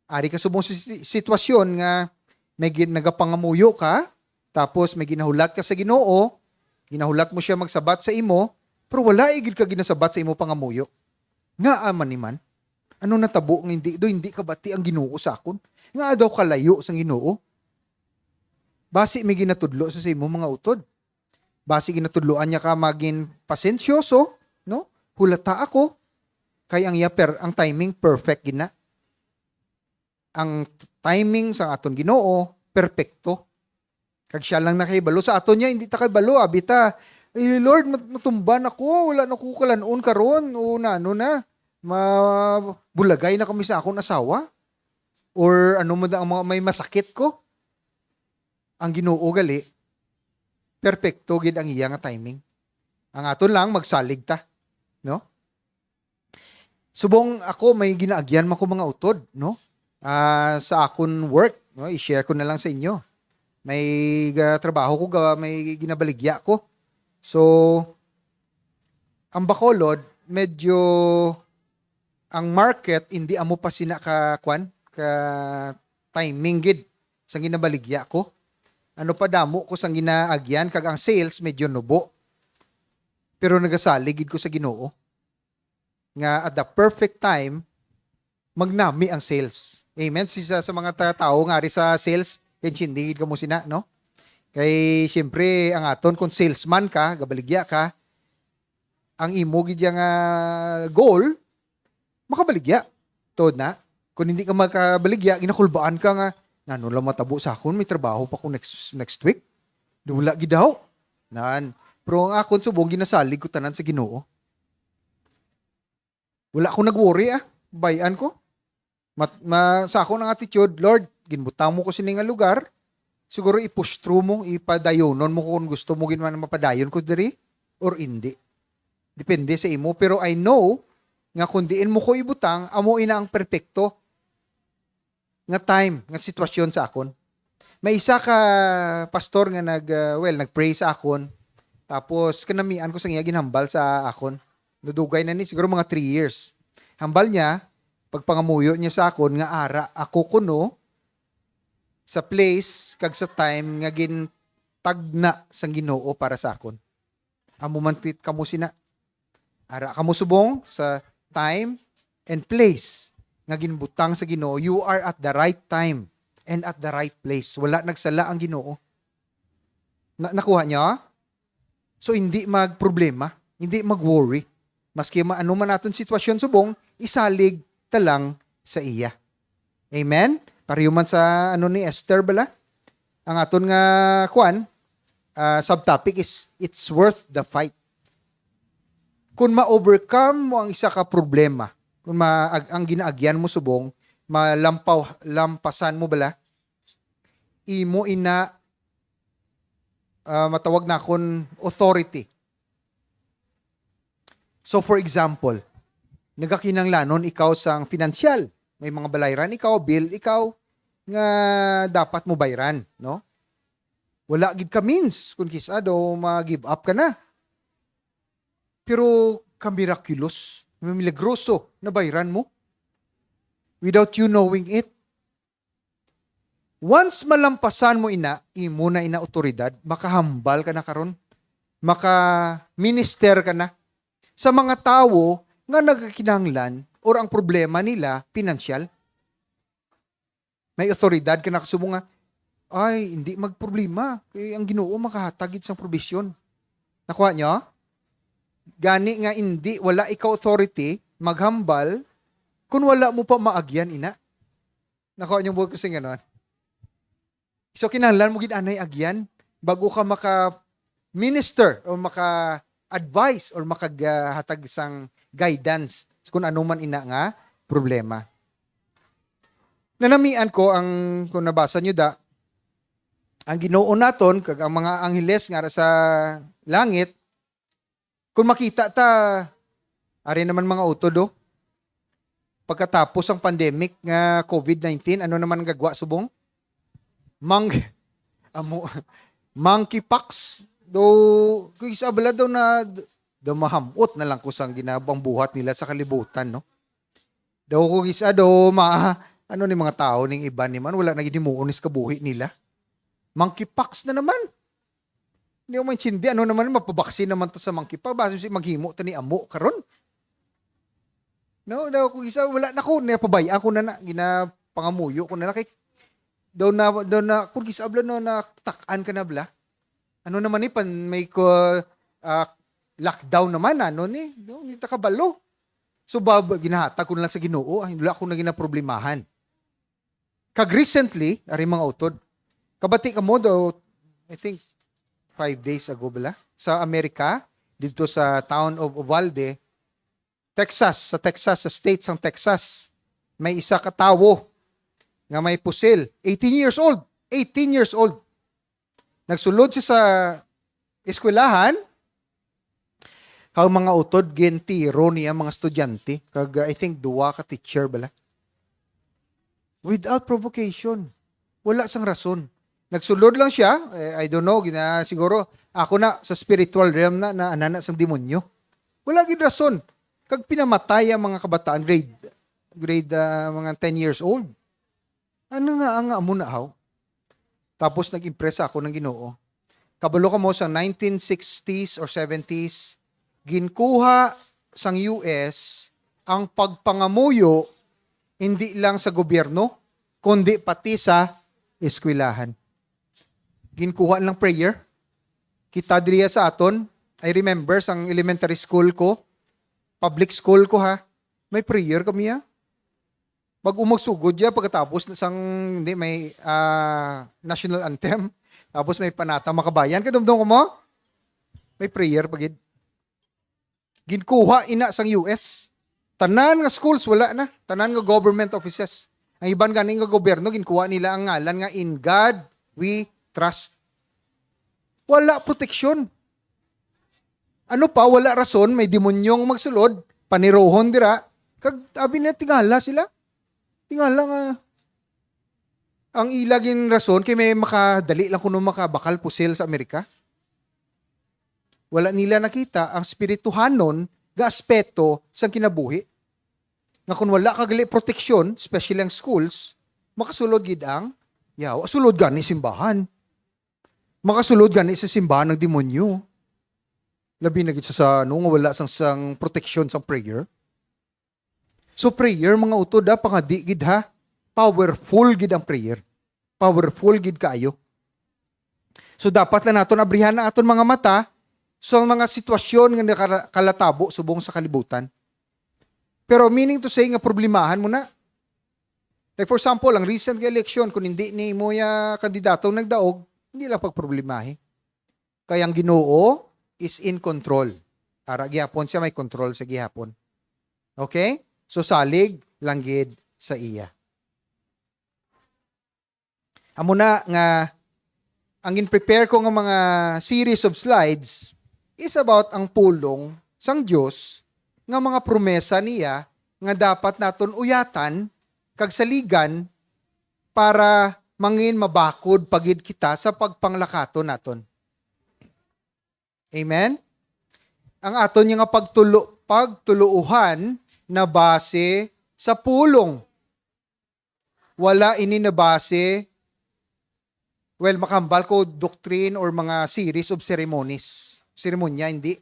ari ka subong sa si-, sitwasyon nga may gin-, nagapangamuyo ka, tapos may ginahulat ka sa Ginoo, ginahulat mo siya magsabat sa imo, pero wala gid ka ginasabat sa imo pangamuyo. Ngaa man ni man? Ano natabo nga hindi, do hindi kabati ang Ginoo sa akon? Nga daw kalayo sang Ginoo? Basi may ginatudlo sa, sa imo mga utod. Basi ginatudloan niya ka magin pasensyoso, no? Hulata ako. Kay ang iya per-, ang timing perfect gid na. Ang timing sa aton Ginoo, perpekto. Kag siya lang nakahibalo. Sa aton niya, hindi ta kahibalo. Abi ta, "Ay, Lord, mat-, matumba na ko. Wala na ko kalan-on karon." O na, ano na, mabulagay na kami sa akon asawa. Or ano mo na ang mga may masakit ko. Ang Ginoo gali, perpekto gid ang iya nga timing. Ang aton lang, magsalig ta, no? Subong ako, may ginaagyan man ko mga utod, no? Ah, sa akon work, no? I-share ko na lang sa inyo. May ga-, trabaho ko, ga-, may ginabaligya ko. So, ang Bacolod, medyo ang market hindi amo pa sina ka, kwan, ka timing gid sa ginabaligya ko. Ano pa, damo ko sang ginaagyan, kag ang sales medyo nubo. Pero nagasalig gid ko sa Ginoo nga at the perfect time, magnami ang sales. Amen. Si, sa, sa mga ta-, tawo nga ari sa sales, kay intindi gid kamo sina, no? Kay, siyempre, ang aton, kung salesman ka, gabaligya ka, ang imo gid yang, ah, goal, makabaligya. Tuod na, kung hindi ka makabaligya, ginakulbaan ka nga, "Nano lang matabo sa akon, may trabaho pa ko next, next week." Di, wala gid daw. Nan. Pero ang akon subong, ginasalig ko tanan sa Ginoo. Wala ko nag-worry, ah. Bayan ko. Mat-, ma-, sa akon ang attitude, "Lord, ginbutang mo ko sini nga lugar. Siguro i-push through mo, ipadayonon mo ko kung gusto mo gid man mapadayon ko diri or indi. Depende sa imo. Pero I know nga kung diin mo ko ibutang, amo ina ang perpekto nga time, nga sitwasyon sa akon." May isa ka pastor nga nag, ah, well, nag-pray sa akon. Tapos, kanamian ko sa iya ginhambal sa akon. Nadugay na ni, siguro mga three years. Hambal niya, pagpangamuyo niya sa akon nga ara ako kuno sa place kag sa time nga gintagna sang Ginoo para sa akon. Amo man tit-, kamo sina. Ara kamo subong sa time and place nga ginbutang sa Ginoo. You are at the right time and at the right place. Wala nagsala ang Ginoo. Na, nakuha niya? So, hindi magproblema, hindi mag-worry. Maski ma-, ano man aton sitwasyon subong, isalig ta lang sa iya. Amen? Pareho man sa ano ni Esther bala. Ang aton nga, kuan, ah, subtopic is, "It's worth the fight." Kung ma-overcome mo ang isa ka problema, kung ma-, ag-, ang ginaagyan mo subong, malampaw-, lampasan mo bala, imo ina, ah, matawag nakon authority. So, for example, nagakinahanglanon ikaw sang financial. May mga balayran ikaw, bill ikaw, nga dapat mo bayran, no? Wala gid ka means, kung kis-a daw, ma-give up ka na. Pero ka-miraculous, milagroso, nabayran mo. Without you knowing it. Once malampasan mo ina, imo na ina awtoridad, makahambal ka na karon. Maka-minister ka na sa mga tawo nga nagakinahanglan or ang problema nila pinansyal. May awtoridad ka na kasubong nga, "Ay, hindi magproblema. Kay ang Ginoo makahatag gid sang probisyon." Nakuha niyo? Gani nga hindi, wala ikaw authority, maghambal, kung wala mo pa maagyan, ina. Nakuha niyo buot ko sing ganon? So, kinahanglan mo gid anay agyan bago ka maka-minister o maka-advise or makahatag sang guidance kung ano man ina nga problema. Nanamian ko ang, kung nabasa niyo da, ang Ginoo naton kag ang mga angheles nga ara sa langit, kung makita ta, ari naman mga utod, oh. Pagkatapos ang pandemic nga covid nineteen, ano naman ang gagwa subong? Mang-, amo, monkeypox. Do, kung isa bala daw na, daw mahamot na lang ko sang ginabang buhat nila sa kalibutan, no? Daw kung isa daw ma-, ano ni mga tao ning iban ni man, wala na gid himuon is kabuhi nila. Monkeypox na naman. Hindi ko maintindihan, ano naman, mapabaksin naman ta sa monkeypox. Basi si maghimo ta ni amo karon. No, daw kung isa, wala na ko, napabay-an ko na na, ginapangamuyo ko na na kay, daw na, daw na, kung isa, bala, no, natak-an ka na, bala. Ano naman ni, pan, may ko, ah, lockdown naman, ano ni, no, hindi ta kabalo. So, ba, ba, ginahatag ko na lang sa Ginoo, ay, wala akong naging problemahan. Kag recently, ari mga utod, kabati ka mo daw, I think, five days ago bala, sa Amerika, dito sa town of Uvalde, Texas, sa Texas, sa state sang Texas, may isa ka tawo nga may pusil, eighteen years old, eighteen years old. Nagsulod siya sa eskwelahan, kag mga utod, gintiro niya mga estudyante, kag, uh, I think duwa ka teacher bala. Without provocation. Wala sang rason. Nagsulod lang siya, eh, I don't know, gina-, siguro, ako na, sa spiritual realm na, na, na, na sang demonyo. Wala gid rason. Kag pinamatay ang mga kabataan, grade, grade, ah, mga ten years old. Ano nga ang amo na, haw? Tapos nag-impress ako ng Ginoo. Kabalo ka mo, sa nineteen sixties or seventies, ginkuha sang U S ang pagpangamuyo hindi lang sa gobyerno, kundi pati sa eskwelahan. Ginkuha lang prayer. Kita diriya sa aton, I remember sang elementary school ko, public school ko ha, may prayer kami ha. Bag-o magsugod ya, pagkatapos na sang, hindi, may, ah, national anthem. Tapos may Panata Makabayan. Kadumdum ko mo? May prayer pa gid. Ginkuha ina sang U S. Tanan nga schools, wala na. Tanan nga government offices. Ang iban gani nga gobyerno, ginkuha nila ang ngalan nga "In God We Trust." Wala proteksyon. Ano pa, wala rason, may demonyong magsulod, panirohon dira, kag abi na tingala sila. Tingala nga, ang ila gin rason kay may makadali lang kuno makabakal pusil sa Amerika. Wala nila nakita ang spirituhanon nga aspeto sang kinabuhi. Nga kung wala ka gali proteksyon, especially ang schools, makasulod gid ang yawa. Sulod gani simbahan. Makasulod gani sa simbahan ng demonyo. Labi na gid sa, sa ano, nga wala sang, sang proteksyon sang prayer. So prayer, mga utod, ha, pangadi gid, ha. Powerful gid ang prayer. Powerful gid kaayo. So, dapat lang naton abrihan ang aton mga mata sa mga sitwasyon nga nakala-, kalatabo subong sa kalibutan. Pero meaning to say nga problemahan mo na. Like, for example, ang recent nga election, kung hindi ni mo ya kandidato nagdaog, hindi lang pagproblemahi. Kay ang Ginoo is in control. Ara gihapon siya may control sa gihapon. Okay? So, salig lang gid sa iya. Amo na nga ang gin-prepare ko nga mga series of slides is about ang pulong sang Dios nga mga promesa niya nga dapat naton uyatan kag saligan para mangin mabakod pa gid kita sa pagpanglakaton naton. Amen? Ang aton nga pagtulo-, pagtuluohan na base sa pulong. Wala ini na base, well, makahambal ko doctrine or mga series of ceremonies. Seremonya, hindi.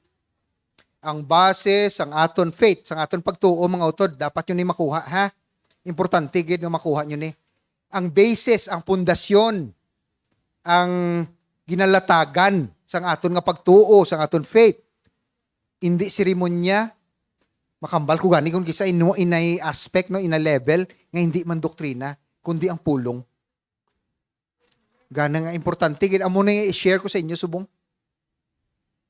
Ang base sang aton faith, sang aton pagtuo, mga utod, dapat nyo ni makuha, ha? Importante gid nga makuha nyo ni. Ang basis, ang pundasyon, ang ginalatagan sang aton nga pagtuo, sang aton faith. Hindi seremonya. Makambal ko gani kung kisa ino inay aspect, no, inay level nga hindi man doktrina, kundi ang pulong. Gana nga importante gid amo na nga i-share ko sa inyo subong.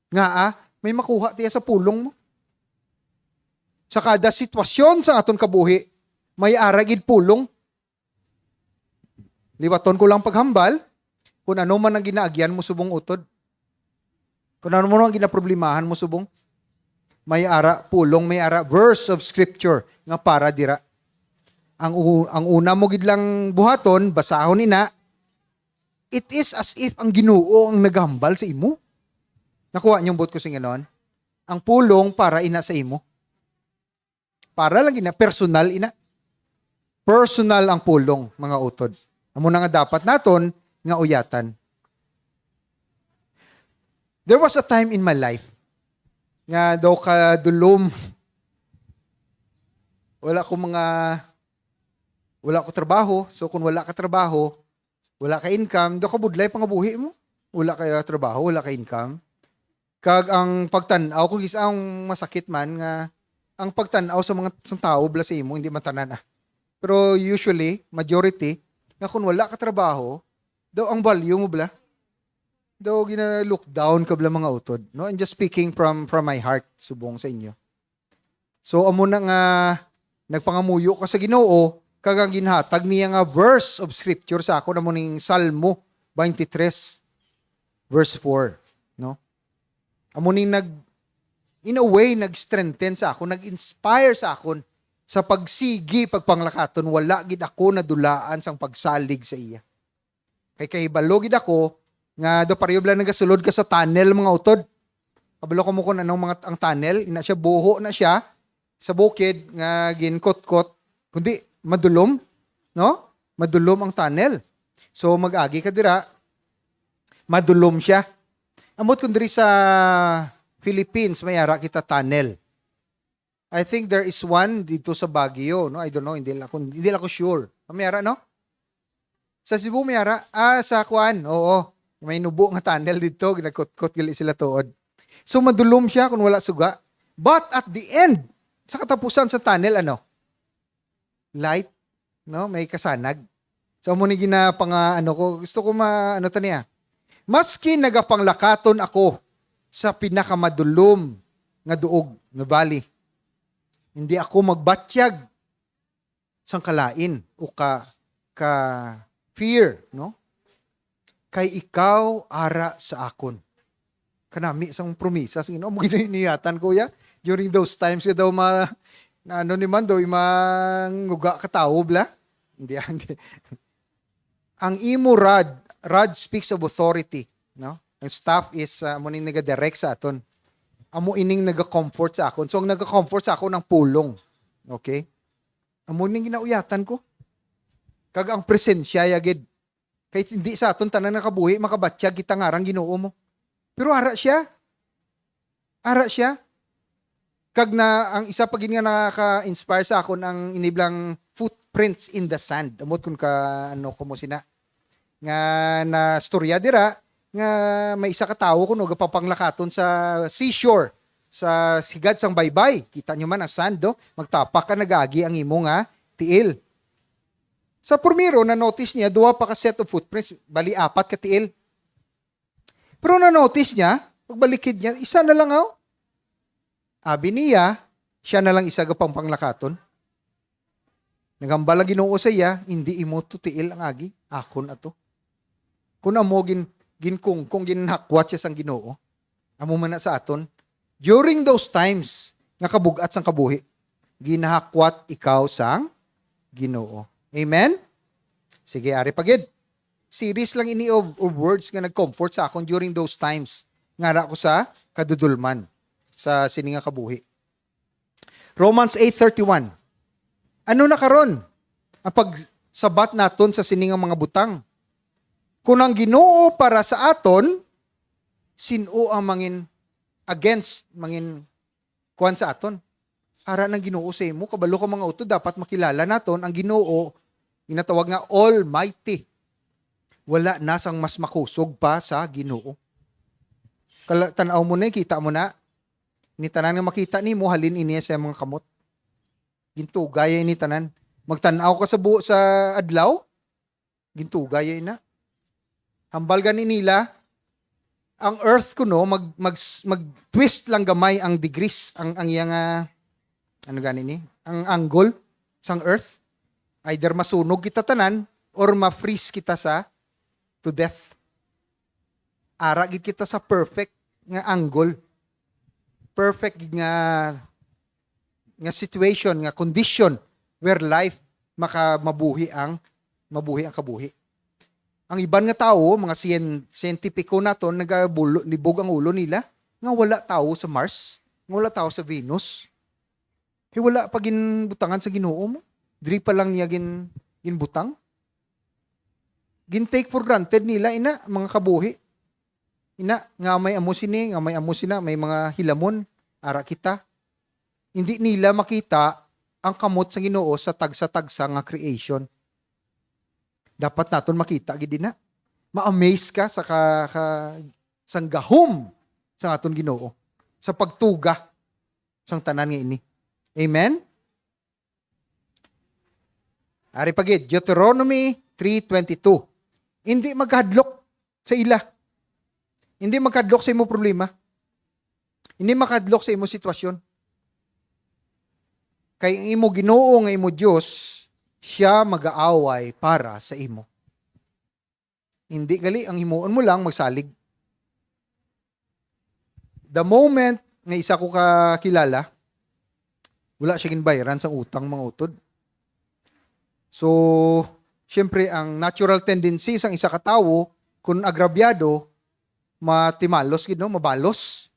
Nga, ah, may makuha tiya sa pulong mo. Sa kada sitwasyon sa aton kabuhi, may ara gid pulong. Liwaton ko lang paghambal kung ano man ang ginaagyan mo subong utod. Kung ano man ang ginaproblemahan mo subong. May ara pulong, may ara verse of scripture nga para dira. Ang u-, ang una mo gid lang buhaton, basahon ina, it is as if ang Ginoo ang naghambal sa imo. Nakuha niyo ang buot ko sing ganon? Ang pulong para ina sa imo. Para lang ina, personal ina. Personal ang pulong, mga utod. Amo na nga dapat naton nga uyatan. There was a time in my life nga daw kadulom, wala ko mga, wala ko trabaho. So kung wala ka trabaho, wala ka income, daw kabudlay pangabuhi mo. Wala ka trabaho, wala ka income. Kag ang pagtan-aw, kung isa ang masakit man, nga ang pagtan-aw sa mga, sang tawo bala sa imo, hindi man tanan, ah. Pero usually, majority, nga kung wala ka trabaho, daw ang value mo bala, daw gina-look down ka bala, mga utod, no? I'm just speaking from, from my heart, subong sa inyo. So, amo na nga nagpangamuyo ka sa Ginoo, kag ang ginhatag niya nga verse of scripture sa akon amo ning Salmo twenty-three, verse four, no? Amo ning nag-, in a way, nag-strengthen sa akon, nag-inspire sa akon sa pagsigi, pagpanglakaton. Wala gid ako nadulaan sang pagsalig sa iya. Kay kahibalo gid ako nga daw pareho bala nagasulod ka sa tunnel, mga utod. Kabalo ka mo kung anong mga, ang tunnel, ina siya, buho na siya sa bukid nga ginkutkot, kundi madulom, no? Madulom ang tunnel. So, mag-agi ka dira, madulom siya. Ambot kung diri sa Philippines, may ara kita tunnel. I think there is one dito sa Baguio, no? I don't know, hindi lang ako, hindi lang ako sure. May ara, no? Sa Cebu, may ara. Ah, sa kuan, oo. May nubo nga tunnel dito, ginakutkot gali sila tuod. So, madulom siya kung wala suga. But at the end, sa katapusan sa tunnel, ano? Light, no? May kasanag. So, amo ni ginapanga-, ano ko, gusto ko ma-, ano to niya. Maski nagapanglakaton ako sa pinakamadulom nga duog, nabali, hindi ako magbatyag sang kalain o ka, ka fear, no? Kay ikaw ara sa akon. Kanami sang promisa sa Ginoo mo ginainiyatan, kuya. During those times, ka daw ma-, na ano ni man daw, imanguga ka tawo, bla? Hindi, hindi. Ang imo rod, rod speaks of authority, no? Ang staff is, ah, amo ning nagadirect sa aton. Amo ining naga-comfort sa akon. So, ang naga-comfort sa akon ang pulong. Okay? Amo ning ginauyatan ko. Kag ang presensya ya gid. Kay hindi sa aton tanan nga kabuhi makabatyag kita nga arang Ginoo mo. Pero ara siya. Ara siya. Kag na, ang isa pa gid nga nakaka-inspire sa akon ang iniblang footprints in the sand. Amot kun ka, ano ko mo sina. nga nastorya dira nga may isa ka tawo kuno gapapanglakaton sa seashore, sa higad sang baybay. Kita nyo man ang sand, do? Magtapak ka, nagaagi ang imo nga tiil. Sa primero, na-notice niya, duha pa ka set of footprints, bali apat ka tiil. Pero na-notice niya, pagbalikid niya, isa na lang, aw. Abi niya, siya na lang isa gapapanglakaton. Naghambal ang Ginoo sa iya, "Hindi imo to tiil ang agi, akon ato." Kung amo gin ginkungkong, ginhakwat siya sang Ginoo. Amo man na sa aton. During those times nga kabug-at sang kabuhi, ginahakwat ikaw sang Ginoo. Amen? Sige, ari pa gid. Series lang ini of, of words nga nag-comfort sa akon during those times nga ara ko sa kadudulman sa sini nga kabuhi. Romans eight thirty-one. Ano na karon ang pagsabat naton sa sini nga mga butang? Kung ang Ginoo para sa aton, sin-o ang mangin against, mangin kuan sa aton? Ara ng Ginoo sa imo, kabalo ka, mga utod, dapat makilala naton ang Ginoo, ginatawag nga Almighty. Wala na sang mas makusog pa sa Ginoo. Kala, tan-aw mo na, kita mo na. Ni tanan nga makita nimo, halin ini sa mga kamot. Gintugay ini tanan. Magtan-aw ka sa bu-, sa adlaw, gintugay ina. Hambal gani nila, ang earth kuno, mag, mag, mag-twist lang gamay ang degrees, ang, ang iya nga, ano gani ni? Ang angle sang earth. Either masunog kita tanan or ma-freeze kita sa, to death. Ara gid kita sa perfect nga angle. Perfect gid nga, nga situation, nga condition where life maka-, mabuhi ang, mabuhi ang kabuhi. Ang iban nga tawo, mga sien-, siyentipiko naton, nagabulibog ang ulo nila nga wala tawo sa Mars, nga wala tawo sa Venus. Hey, wala pa ginbutangan sa Ginoo mo. Diri pa lang niya gin-, ginbutang. Gin-take for granted nila ina, mga kabuhi. Ina, nga may amo sini, nga may amo sina, may mga hilamon, ara kita. Hindi nila makita ang kamot sa Ginoo sa tagsa-tagsa nga creation. Dapat naton makita gid ina. Ma-amaze ka sa ka, ka, sang gahom sang aton Ginoo, sa pagtuga sang tanan nga ini. Amen? Ari pa gid, Deuteronomy three twenty-two. Hindi magkahadlok sa ila. Hindi magkahadlok sa imo problema. Hindi makahadlok sa imo sitwasyon. Kay ang imo Ginoo nga imo Dios, siya mag-aaway para sa imo. Hindi gali, ang himuon mo lang magsalig. The moment nga isa ko ka kilala, wala siya ginbayaran sang utang, mga utod. So, siyempre, ang natural tendency sang isa ka tawo, kung agrabyado, matimalos gid, no? Mabalos.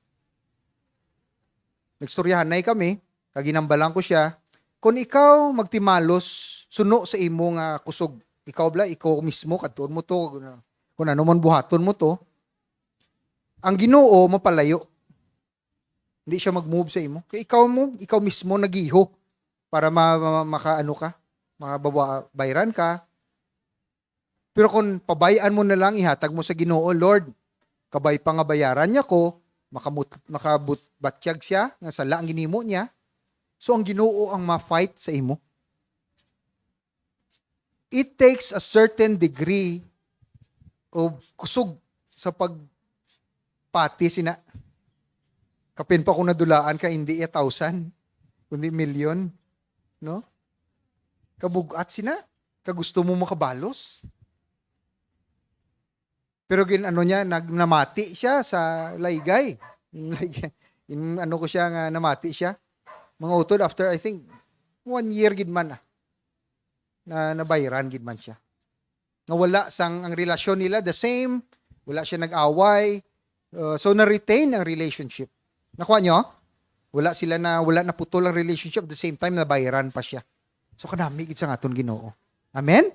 Nagstoryahanay kami, kag ginambalan ko siya, "Kung ikaw magtimalos suno sa imo nga kusog, ikaw bala, ikaw mismo, kadtuon mo to, kung ano man buhaton mo to, ang Ginoo mapalayo. Hindi siya mag-move sa imo. Kay ikaw mo, ikaw mismo nagiho para ma-, ma-, maka-, ano ka, makabawa-, bayran ka." Pero kung pabayaan mo na lang, ihatag mo sa Ginoo, "Lord, kabay pa nga bayaran niya ko, makamut-, makabut-, batyag siya, nga sala ang ginimo niya." So, ang Ginoo ang ma-fight sa imo. It takes a certain degree of kusog sa pagpati sina. Kapin pa kung nadulaan ka, hindi ya thousand, kundi milyon. No? Kabug-at sina. Kagusto mo makabalos. Pero gin-, ano niya, nag-, namati siya sa laygay. In, ano ko siya nga namati siya. Mga utod, after, I think, one year gid man, ah, na nabayran gid man siya. Nga wala sang, ang relasyon nila the same, wala siya nag-away. Uh, so, na-retain ang relationship. Nakuha nyo? Wala sila na, wala naputol ang relationship, at the same time, nabayran pa siya. So, kanami gid sang aton Ginoo. Amen?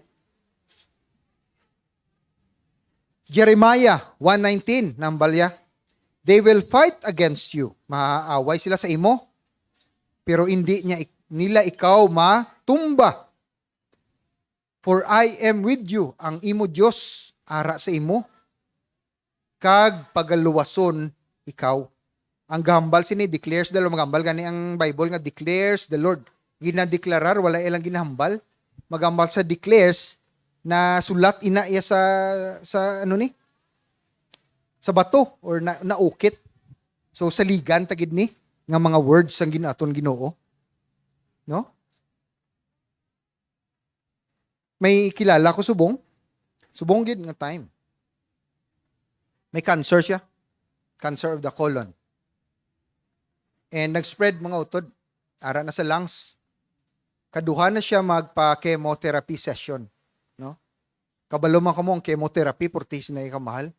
Jeremiah one nineteen, nambal ya, "They will fight against you." Maaaway sila sa imo, pero hindi niya ik-, nila ikaw matumba. "For I am with you," ang imo Dios, ara sa imo, kag pagaluwason ikaw. Ang gahambal sini declares the Lord. Magambal gani ang Bible nga declares the Lord. Ginadeklarar, wala ilang ginahambal. Magambal sa declares na sulat ina iya sa, sa ano ni? Sa bato or na, naukit. So, saligan ta gid ni nga mga words sang gin-, aton Ginoo. No? May kilala ko subong. Subong gid nga time. May cancer siya. Cancer of the colon. And nag-spread, mga utod. Ara na sa lungs. Kaduha na siya magpa-chemotherapy session, no? Kabalo man kamo ang chemotherapy, forty na kamahal.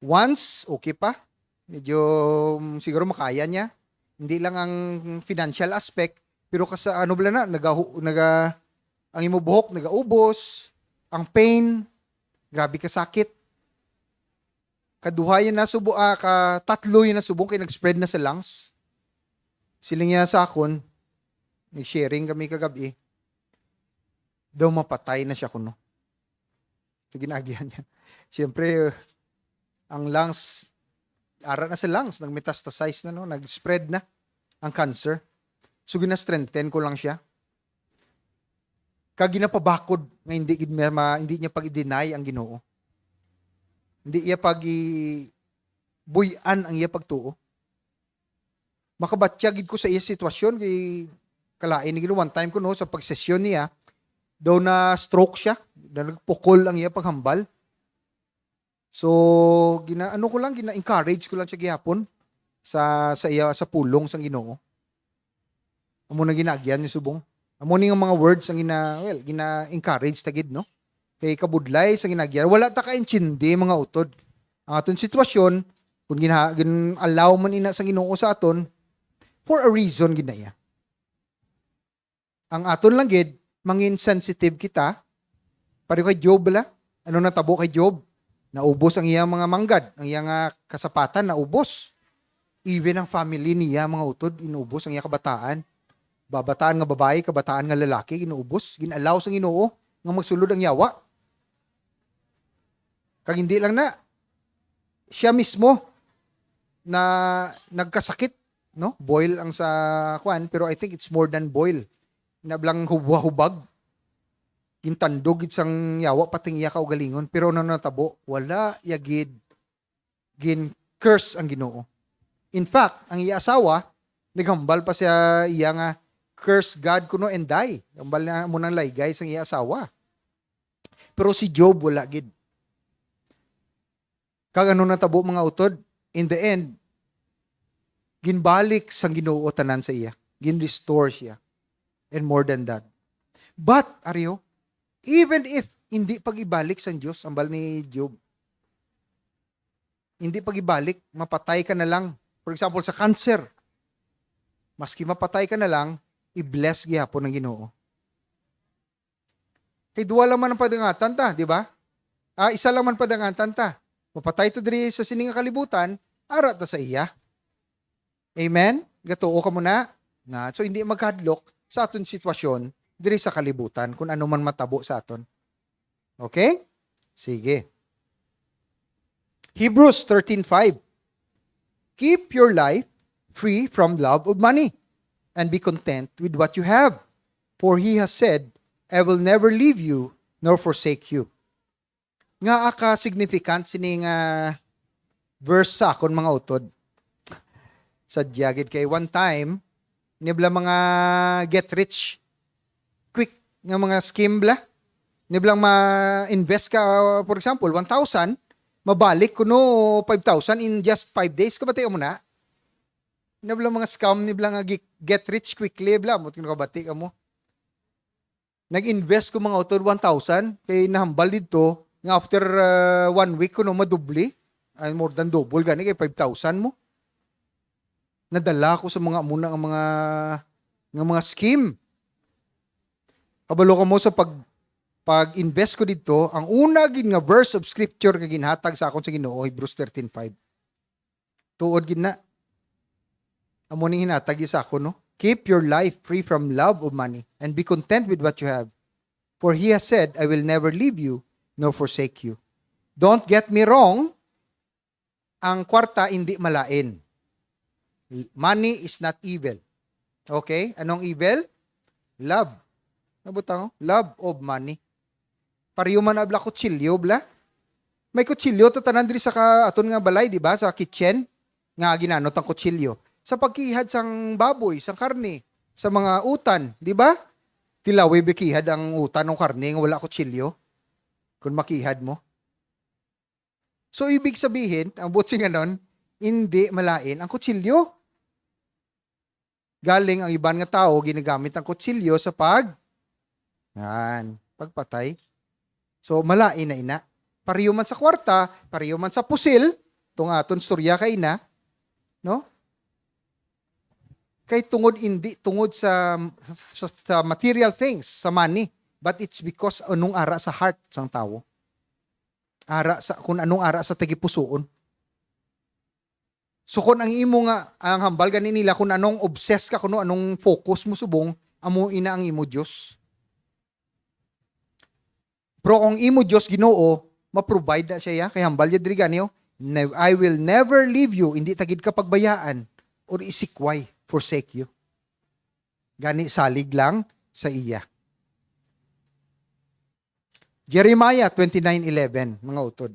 Once, okay pa. Medyo, mm, siguro makaya niya. Hindi lang ang financial aspect, pero kas-, ano bala na, nagahu-, naga-, ang imo buhok nagaubos, ang pain, grabe ka sakit. Kaduha yun na subo, ah, katatlo yun na subong kay nag-spread na sa lungs. Siling niya sa akon, nag-sharing kami kagabi, daw mapatay na siya kuno. So, ginagihan niya. Siyempre, ang lungs, ara na sa lungs, nag-metastasize na, no? Nag-spread na ang cancer. So, gina-strengthen ko lang siya. Kag ginapabakod nga hindi gid ma-, ma-, hindi niya pag-i-deny ang Ginoo. Hindi iya pag-i-, buy-an ang iya pagtuo. Makabatya gid ko sa iya sitwasyon, kay kalain ni gid, one time ko, no, sa pagsesyon niya, daw na stroke siya, na nagpukol ang iya paghambal. So, gina-, ano ko lang, gina-encourage ko lang siya gihapon sa, sa iya, sa pulong sang Ginoo. Amo na ginaagyan ni subong. Amo ni nga mga words ang gina-, well, gina-encourage ta gid, no? Kay kabudlay sa ginaagyan, wala ta kaintindi, mga utod. Ang aton sitwasyon, kung gina-, gin-allow man ina sa Ginoo sa aton, for a reason gid na iya. Ang aton lang gid, mangin sensitive kita. Pareho kay Job bala. Ano natabo kay Job? Naubos ang iyang mga manggad, ang iyang, ah, kasapatan naubos. Even ang family niya, mga utod, inubos ang iyang kabataan. Babataan nga babayi, kabataan nga lalaki, inuubos. Gin-allow sang Ginoo nga magsulod ang yawa. Kag hindi lang na, siya mismo na nagkasakit, no? Boil ang sa kuan, pero I think it's more than boil. Nablang hubwa-hubag. Gintandog gid sang yawa, pati ang iya kaugalingon. Pero ano natabo? Wala ya gid gin-curse ang Ginoo. In fact, ang iya asawa, naghambal pa siya iya nga, "Curse God kuno and die." Hambal na mo nang laygay sang iya asawa. Pero si Job wala gid. Kag ano natabo, mga utod? In the end, ginbalik sang Ginoo tanan sa iya. Gin-restore siya. And more than that. But, ariyo, even if hindi pag-ibalik sang Dios, hambal ni Job, hindi pag-ibalik, mapatay ka na lang. For example, sa cancer, maski mapatay ka na lang, i-bless gihapon ng Ginoo. Kay duha lang man ang padangatan ta, di ba? Ah, isa lang man padangatan ta. Mapatay ta diri sa sini nga kalibutan, ara ta sa iya. Amen? Gatuo ka mo na? Na, so, hindi magkahadlok sa aton sitwasyon diri sa kalibutan, kung ano man matabo sa aton. Okay? Sige. Hebrews thirteen five. "Keep your life free from love of money, and be content with what you have. For he has said, 'I will never leave you nor forsake you.'" Ngaa ka significant sini nga verse sa akon, mga utod? Sadya gid, kay one time, nibla mga get rich quick nga mga scheme bla. Niblang ma-invest ka, for example, one thousand, mabalik kuno five thousand in just five days. Kabati mo na? Niblang mga scam, niblang nga gi-, get rich quickly bla. Mo, kabati ka mo. Nag-invest ko, mga utod, one thousand, kay nahambal didto nga after, uh, one week kuno madubli. Ay, more than double gani, kay five thousand mo. Nadala ko sa mga muna nga mga, nga mga scheme. Kabalo ka mo sa pag, pag-invest ko didto, ang una gid nga verse of scripture nga ginhatag sa akon sa Ginoo, Hebrews thirteen five. Tuod gid na. Amo ning hinatag sa akon, no? "Keep your life free from love of money and be content with what you have. For he has said, 'I will never leave you nor forsake you. Don't get me wrong, ang kwarta hindi malain. Money is not evil. Okay? Anong evil? Love. Nabutang, love of money. Pareho man na bala kutsilyo, bala. May kutsilyo ta tanan diri sa ka-, aton nga balay, di ba? Sa kitchen, nga ginanot ang kutsilyo. Sa pagkihad sang baboy, sang karne, sa mga utan, di ba? Tilawi bikihad ang utan o karne nga wala kutsilyo. Kung makihad mo. So, ibig sabihin, ang buot sing anon, hindi malain ang kutsilyo. Galing ang iban nga tawo, ginagamit ang kutsilyo sa pag-, yan, pagpatay. So, malain na ina. Pareho man sa kwarta, pareho man sa pusil, itong aton storya kaina, no? Kay tungod, hindi tungod sa, sa, sa material things, sa money, but it's because anong ara sa heart sang tawo. Ara sa, kung anong ara sa tagipusoon. So, kung ang imo nga, ang hambal gani nila, kung anong obsessed ka, kung anong focus mo subong, amo ina ang imo Dios. Pero kung imo Dios Ginoo, ma-provide na siya, ya. Kay hambal niya diri gani, oh, "Ne-, I will never leave you," hindi ta gid ka pagbayaan, or isikway, forsake you. Gani, salig lang sa iya. Jeremiah twenty-nine eleven, mga utod.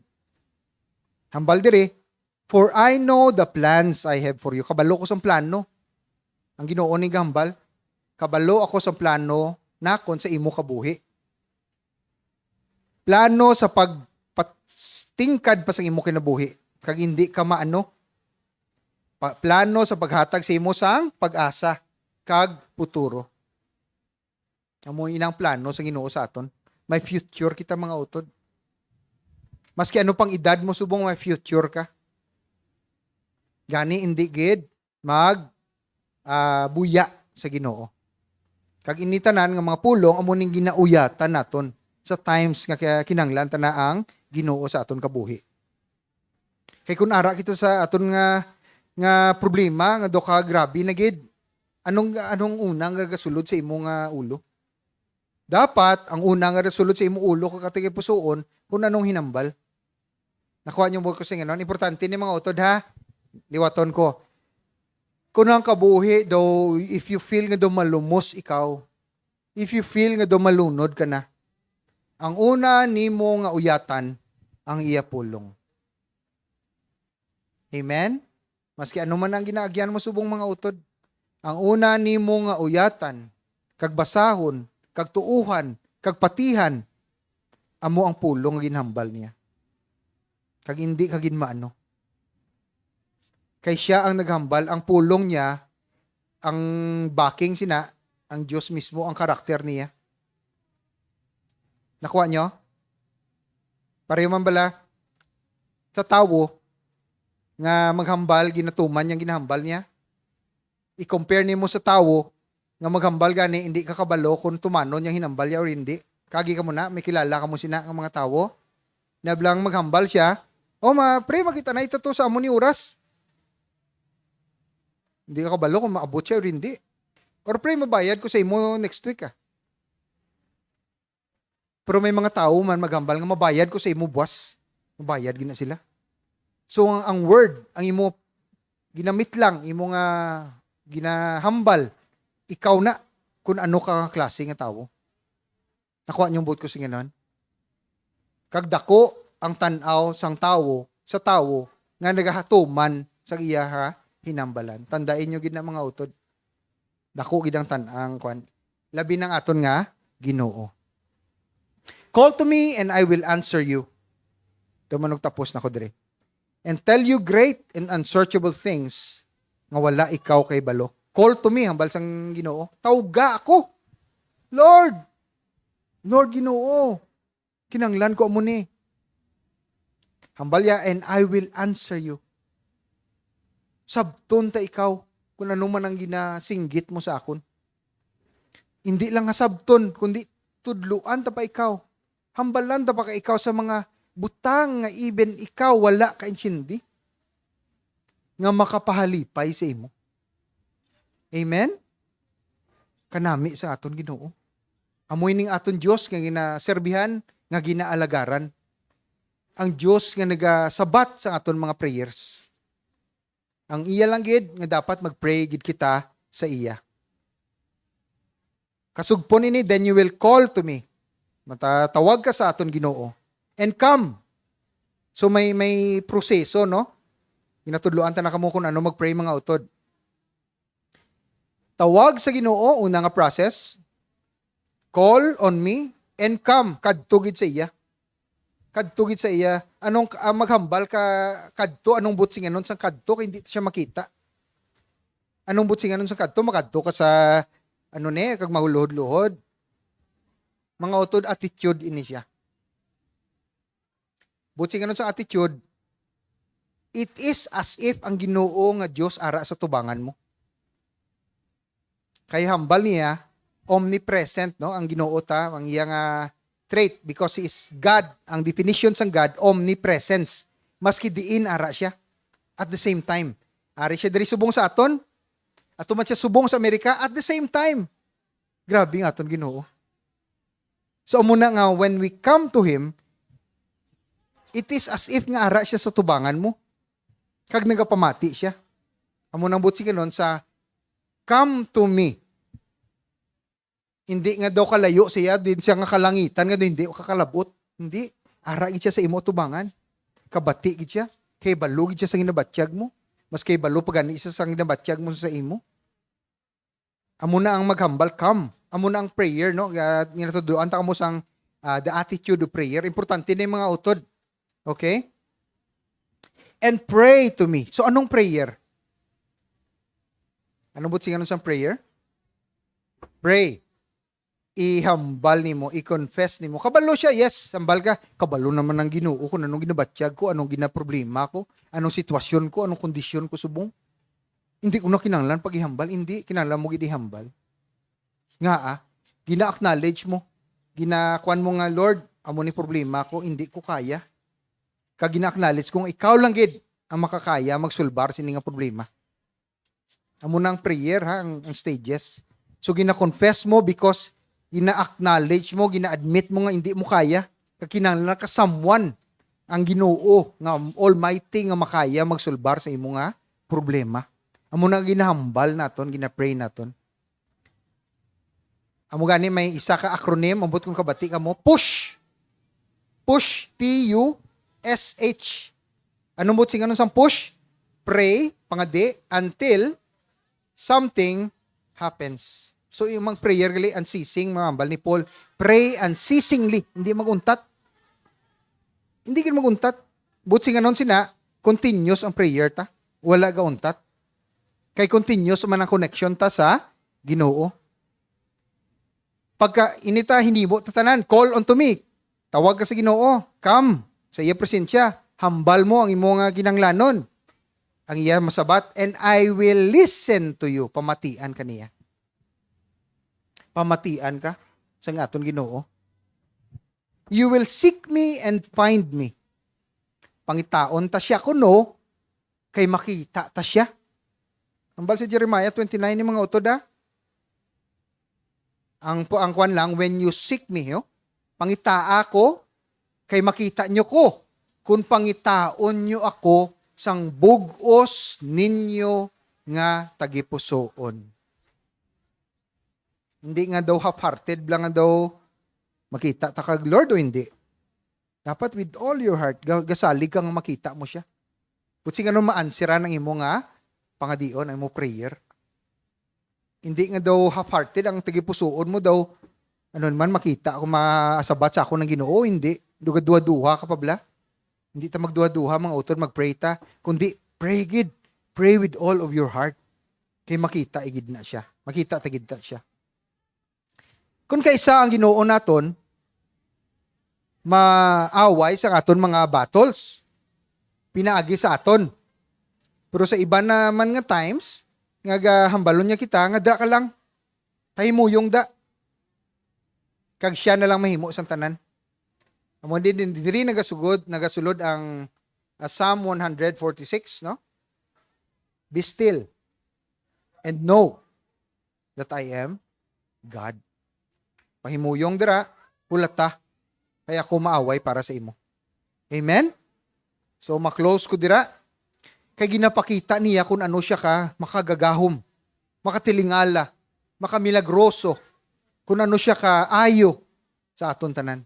Hambal diri, "For I know the plans I have for you." Kabalo ko sang plano. Ang Ginoo ni gambal, "Kabalo ako sang plano nakon sa imo kabuhi." Plano sa pagpatingkad pa sang imo kinabuhi, kag hindi ka maano. Pa-, plano sa paghatag sa imo sang pag-asa kag futuro. Amo inang plano sa Ginoo sa aton. May future kita, mga utod. Maski ano pang edad mo, subong may future ka. Gani, hindi gid mag, ah, buya sa Ginoo. Kag ini tanan nga mga pulong amo ning ginauyatan naton sa times nga kaya kinahanglan ta na ang Ginoo sa aton kabuhi. Kay kun ara kita sa aton nga, nga problema nga daw ka grabe na gid, anong, anong una nga gasulod sa imo nga ulo? Dapat ang una nga gasulod sa imo ulo kag katigipusoon kung anong hinambal. Nakuha niyo mo ko sa ingon, importante ni mga utod, ha? Liwaton ko. Kung ang kabuhi daw, if you feel nga daw malumos ikaw, if you feel nga daw malunod ka na, ang una nimo nga uyatan ang iya pulong. Amen? Maski ano man ang ginaagyan mo subong mga utod, ang una nimo nga uyatan, kag basahon, kag tuohan, kag patihan, amo ang pulong nga ginhambal niya. Kag hindi ka gid maano. Kay siya ang naghambal, ang pulong niya, ang backing sina, ang Dios mismo ang karakter niya. Nakuha nyo? Pareho man bala sa tawo nga maghambal, ginatuman niyang ginahambal niya. I-compare nimo sa tawo nga maghambal gani, hindi ka kabalo kung tumanon yang hinambal niya or hindi. Kagi ka mo na, may kilala ka mo sina nga mga tawo. Nablang maghambal siya, "Oh, ma, pre, makita na ito to sa amo ni oras." Hindi ka kabalo kung maabot siya or hindi. Or, "Pre, mabayad ko sa imo next week, ah." Pero may mga tawo man maghambal nga, "Mabayad ko sa imo buwas." Mabayad gina sila. So, ang, ang word, ang imo ginamit lang, imo nga ginahambal, ikaw na kung ano ka klase nga tawo. Nakuha niyo ang buot ko sa ingon? Kag dako ang tan-aw sang tawo sa tawo nga nagahatuman sa iya ha hinambalan. Tandai niyo gid na, mga utod. Dako gid ang tan-ang kwan. Labi nang aton nga Ginoo. "Call to me and I will answer you." Tumanog tapos na ko dire. "And tell you great and unsearchable things nga wala ikaw kay balo." "Call to me," hambal sang Ginoo. "Tawga ako." "Lord, Lord Ginoo, kinanglan ko amo ni." Hambal ya, "And I will answer you." Sabton ta ikaw kung ano man ang ginasinggit mo sa akon. Hindi lang nga sabton, kundi tudluan ta pa ikaw. Hambalan ta pa ka ikaw sa mga butang nga even ikaw wala ka intindi, nga makapahalipay sa imo. Amen? Kanami sa aton Ginoo. Amoy ning aton Dios nga ginaserbihan, nga ginaalagaran, ang Dios nga nagasabat sa aton mga prayers. Ang iya lang gid nga dapat mag-pray gid kita sa iya. Kasugpon ini, "Then you will call to me." Matatawag ka sa aton Ginoo. "And come." So may, may proseso, no? Ginatudloan ta na kamo kung ano mag-pray, mga utod. Tawag sa Ginoo, una nga process. "Call on me and come." Kadto gid sa iya. Kadto gid sa iya. Anong, ah, maghambal ka kadto? Anong butsinganon sang kadto? Kay hindi siya makita. Anong butsinganon sang kadto? Makadto ka sa, ano ni, kag mahuluhod-luhod. Mga utod, attitude ini siya. Butsinganon sang attitude, it is as if ang Ginoo nga Dios ara sa tubangan mo. Kay hambal niya, omnipresent, no? Ang Ginoo ta, ang iya nga trait, because He is God. Ang definition sang God, omnipresence. Maski diin, ara siya. At the same time, ari siya diri subong sa aton, ato man siya subong sa Amerika, at the same time. Grabe ang aton Ginoo. So, amo na nga, when we come to Him, it is as if nga ara siya sa tubangan mo. Kag nagapamati siya. Amo nang butsinganon sa, "Come to me." Hindi nga daw kalayo siya, din siya nga kalangitan nga daw hindi kakalabot. Hindi. Ara gid siya sa imo atubangan. Kabati gid siya. Kay balo gid siya sa ginabatyag mo. Mas kay balo pa gani siya sa ginabatyag mo sa imo. Amo na ang maghambal, "Come." Amo na ang prayer, no? Ga-, ginatudloan ta kamo sang, ah, the attitude of prayer. Importante na yung mga utod. Okay? "And pray to me." So, anong prayer? Anong butsinganon sang prayer? Pray. Ihambal nimo, i-confess nimo. Kabalo siya, yes, hambal ka. Kabalo naman ang Ginoo kung anong ginabatyag ko, anong ginaproblema ko, anong sitwasyon ko, anong kondisyon ko subong. Hindi ko na kinahanglan pag-ihambal. Hindi, kinahanglan mo gid ihambal. Nga, ah, gina-acknowledge mo. Ginakuan mo nga, "Lord, amo ni problema ko, hindi ko kaya." Kag gina-acknowledge ko nga ikaw lang gid ang makakaya magsulbar sini nga problema. Amo na ang prayer, ha, ang, ang stages. So, gina-confess mo because gina-acknowledge mo, gina-admit mo nga hindi mo kaya. Kag kinahanglan na ka someone ang Ginoo nga Almighty nga makaya magsulbar sa imo nga problema. Amo na ang ginahambal naton, gina-pray naton. Amo gani may isa ka acronym, ambot kung kabati ka mo, PUSH. PUSH, P U S H. Ano mo sing anong sang PUSH? Pray, pangadi, until something happens. So, yung mga prayer gali, unceasing, mga hambal ni Paul, pray unceasingly. Hindi mag-untat. Hindi gid mag-untat. But sing anon sina, continuous ang prayer ta. Wala ga untat. Kay continuous man ang connection ta sa Ginoo. Pagka ini ta hinimo ta tanan, call unto me. Tawag ka sa Ginoo, come sa iya presensya, hambal mo ang imo nga ginahanglanon. Ang iya masabat, "And I will listen to you." Pamatian ka niya. Pamatian ka sa aton Ginoo. "You will seek me and find me." Pangitaon ta siya kuno kay makita ta siya. Hambal si Jeremiah twenty-nine ni mga utod, ah. Ang, ang kwan lang, "When you seek me," no? "Pangitaa ko, kay makita nyo ko, kung pangitaon nyo ako sang bug-os ninyo nga tagipusoon." Hindi nga daw half-hearted lang nga daw makita ta kag Lord o hindi. Dapat with all your heart, ga-, gasalig ka nga makita mo siya. But sing ano ma-answeran ang imo nga pangadion, ang imo prayer. Hindi nga daw half-hearted ang tagipusoon mo daw, ano naman, makita ako, masabat sa ako ng Ginoo, hindi. Duga-duha-duha ka pa bala. Hindi ta magduha-duha, mga utod, mag-pray ta. Kundi, pray gid. Pray with all of your heart. Kay makita igid na siya. Makita ta gid ta siya. Kung kaisa ang Ginoo naton, maaway sa aton mga battles, pinaagi sa aton. Pero sa iban naman nga times, nga gahambalon niya kita, nga dra ka lang, pahimuyong da. Kag siya na lang mahimo sang tanan. Amo din, din diri nagasugod, nagasulod ang, ah, Psalm one hundred forty-six, no? "Be still and know that I am God." Pahimuyong dira, hulata. kay ako maaway para sa imo. Amen? So, ma-close ko dira. Kay ginapakita niya kung ano siya ka makagagahom, makatilingala, makamilagroso, kung ano siya ka ayo sa aton tanan.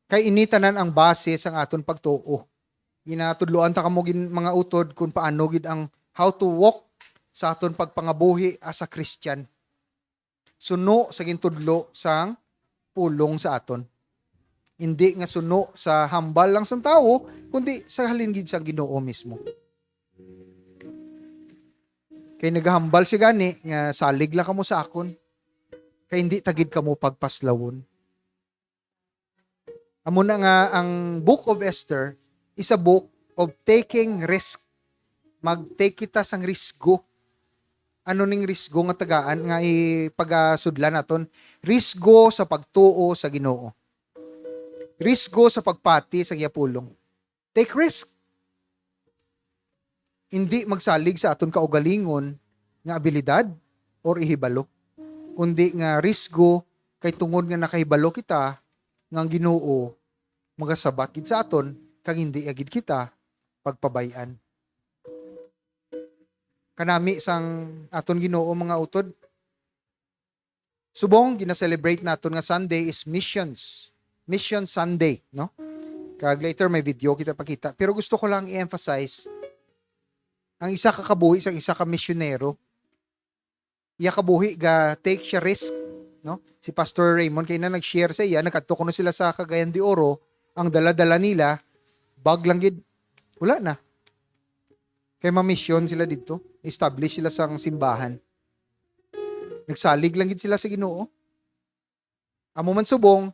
Kay ini tanan ang base sang aton pagtuo. Ginatudloan ta kamo gin-, mga utod, kung paano gid ang how to walk sa aton pagpangabuhi as a Christian. Suno sa gintudlo sang pulong sa aton. Hindi nga suno sa hambal lang sang tawo, kundi sa halin gid sang Ginoo mismo. Kay nagahambal siya gani nga, "Salig lang kamo sa akon, kay hindi ta gid kamo pagpaslawon." Amo na nga ang Book of Esther is a book of taking risk. Mag-take kita sang risgo. Ano ning risgo nga tagaan nga ipagasudlan naton? Risgo sa pagtuo sa Ginoo. Risgo sa pagpati sa iya pulong. Take risk. Hindi magsalig sa aton kaugalingon nga abilidad or ihibalo, kundi nga risgo, kay tungod nga nakahibalo kita nga ang Ginoo magasabat gid sa aton kag hindi gid kita pagpabay-an. Kanami sang aton Ginoo, mga utod, subong gina-celebrate naton nga Sunday is missions. Mission Sunday, no? Kag later may video kita pakita. Pero gusto ko lang i-emphasize ang isa ka kabuhi sang isa ka misyonero. Iya kabuhi ga take siya risk, no? Si Pastor Raymond kay na nag-share sa iya, nagkadto kuno sila sa Cagayan de Oro, ang dala-dala nila bag lang gid, wala na. Kay mamisyon sila didto, establish sila sang simbahan. Nagsalig lang gid sila sa Ginoo. Amo man subong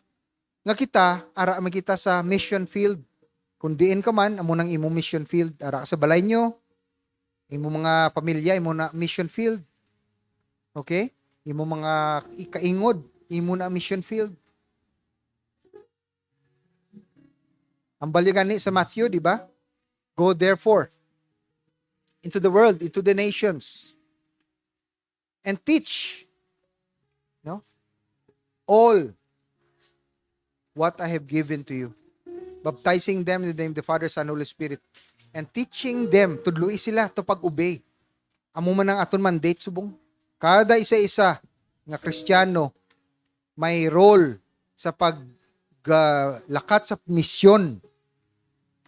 nga kita, ara man kita sa mission field. Kung diin ka man, amo nang imo mission field. Ara ka sa balay nyo, imo mga pamilya, imo na mission field. Okay? Imo mga ikaingod, imo na mission field. Ang balyo gani sa Matthew, di ba? "Go therefore into the world, into the nations, and teach, no? All what I have given to you, baptizing them in the name of the Father, Son, Holy Spirit, and teaching them," tudloi sila to pag-obey. Amo man ang aton mandate subong. Kada isa-isa nga Kristiyano may role sa pag, ah, lakat sa misyon.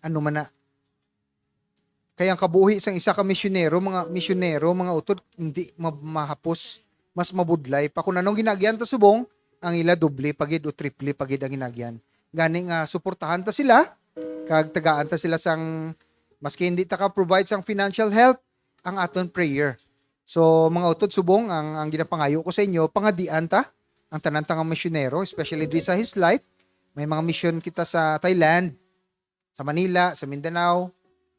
Ano man na. Kay ang kabuhi sang isa ka misyonero, mga misyonero, mga utod, hindi ma-, mahapos, mas mabudlay pa. Kung anong ginaagian ta subong, ang ila doble pa gid o triple pa gid ang ginaagian. Gani nga suportahan ta sila, kag tagaan ta sila sang, maski hindi ta ka provide sang financial help, ang aton prayer. So, mga utod, subong, ang, ang ginapangayo ko sa inyo, pangadian ta ang tanan ta nga misyonero, especially diri sa His Life. May mga mission kita sa Thailand, sa Manila, sa Mindanao,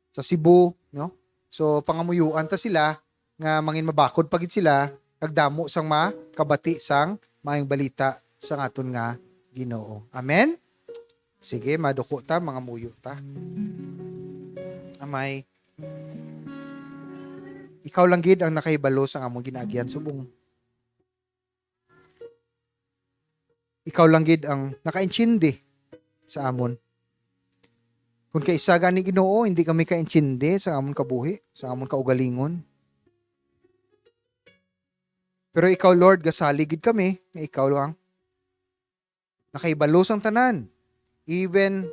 sa Cebu, no? So, pangamuyuan ta sila nga mangin mabakod pa gid sila, kag damo sang makabati sang maayong balita sang aton nga Ginoo. Amen? Sige, maduko ta, mangamuyo ta. Amay, ikaw lang gid ang nakahibalo sa among ginaagian subong. Ikaw lang gid ang nakaintindi sa amon. Kung kaisa gani, Ginoo, hindi kami kaintindi sa amon kabuhi, sa amon kaugalingon. Pero ikaw, Lord, gasalig gid kami nga ikaw lang nakahibalo sang tanan. Even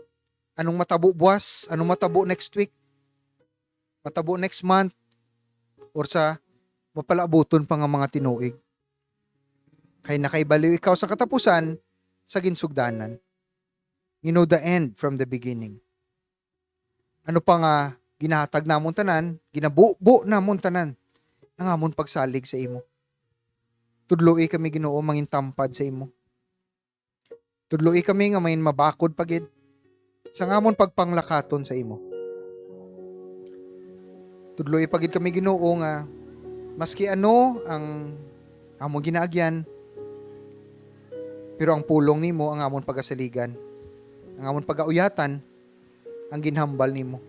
anong matabo buwas, anong matabo next week, matabo next month, or sa mapalaabuton pa nga mga tinuig. Kay nakahibalo ikaw sa katapusan, sa ginsugdanan. You know the end from the beginning. Ano pa nga ginahatag namon tanan, ginabubo namon tanan ang amon pagsalig sa imo. Tudloi kami, Ginoo, mangintampad sa imo. Tudloi kami nga may mabakod pa gid sa amon pagpanglakaton sa imo. Tudloi pa gid kami, Ginoo, nga maski ano ang amon ginaagyan, pero ang pulong nimo ang amon pagasaligan, ang amon pagauyatan, ang ginhambal nimo.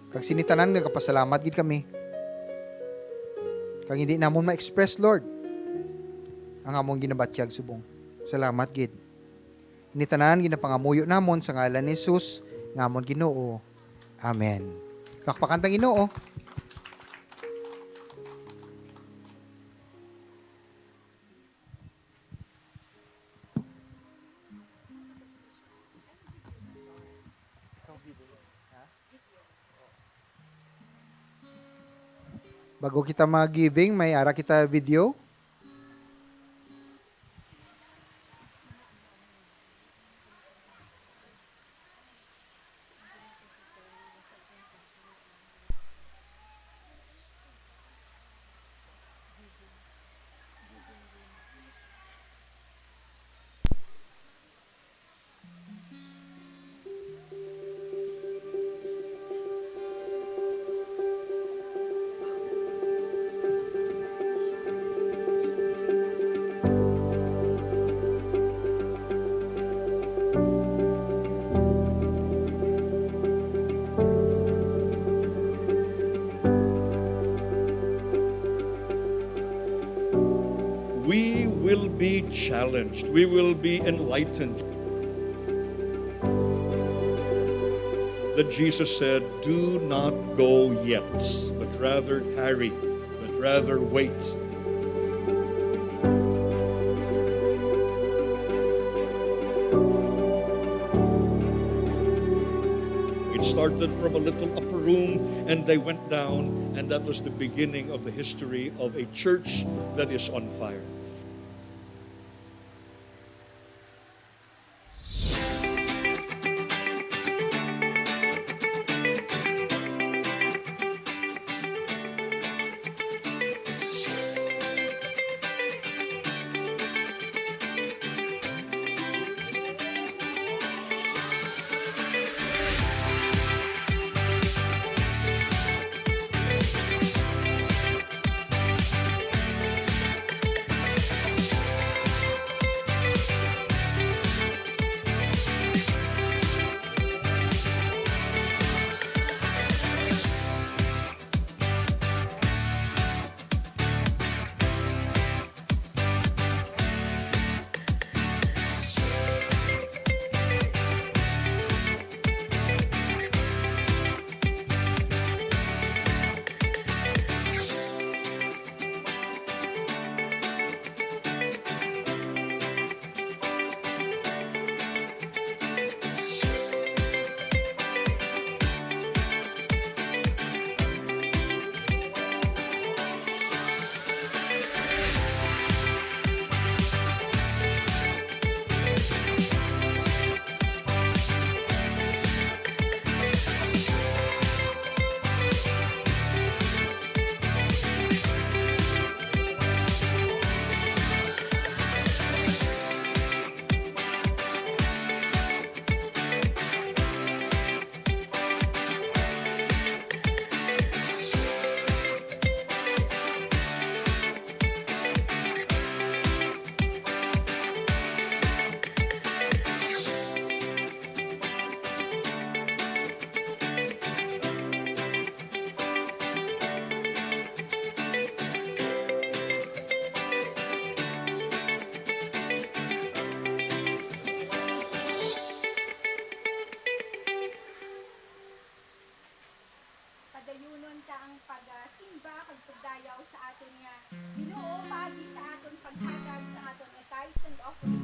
Kag sini tanan nagapasalamat gid kami. Kag hindi namon ma-express, Lord, ang among ginabatyag subong. Salamat gid. Ini tanan ginapangamuyo namon sa ngalan ni Jesus nga amon Ginoo. Amen. Pakpakan ta ang Ginoo. Bago kita mag-giving, may ara kita video. We will be challenged. We will be enlightened. That Jesus said, "Do not go yet, but rather tarry, but rather wait." It started from a little upper room, and they went down, and that was the beginning of the history of a church that is on fire. Padayunon ta ang pagsimba kag pagdayaw sa aton nga Ginoo paagi sa aton paghatag sa aton nga tithes and offering.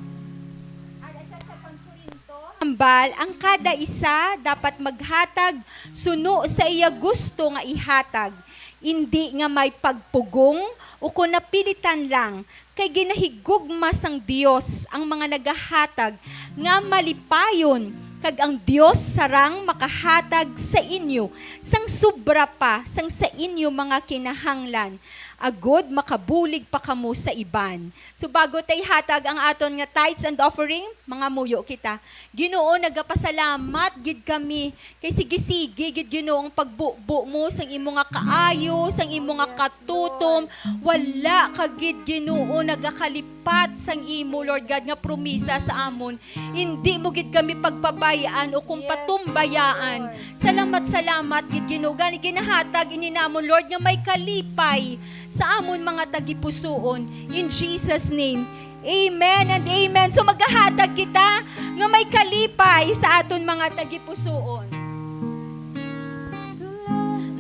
Ara sa Second Corinto, hambal, ang kada isa dapat maghatag suno sa iya gusto nga ihatag, indi nga may pagpugong ukon napilitan lang, kay ginahigugma sang Dios ang mga nagahatag nga malipayon, kag ang Dios sarang makahatag sa inyo sang sobra pa sang sa inyo mga kinahanglan, agod makabulig pa kamo sa iban. So, bago ta ihatag ang aton nga tithes and offering, mangamuyo kita. Ginoo, nagapasalamat gid kami kay sige-sige gid, Ginoo, ang pagbubo mo sang imo nga kaayo, sang imo nga katutom. Wala ka gid, Ginoo, nagakalipat sang imo, Lord God, nga promisa sa amon. Indi mo gid kami pagpabay-an o kung Yes, patumbayaan. Lord. Salamat, salamat gid, Ginoo. Gani ginahatag ini namon, Lord, nga may kalipay sa amon mga tagipusoon. In Jesus' name, Amen and amen. So, magahatag kita nga may kalipay sa aton mga tagipusoon.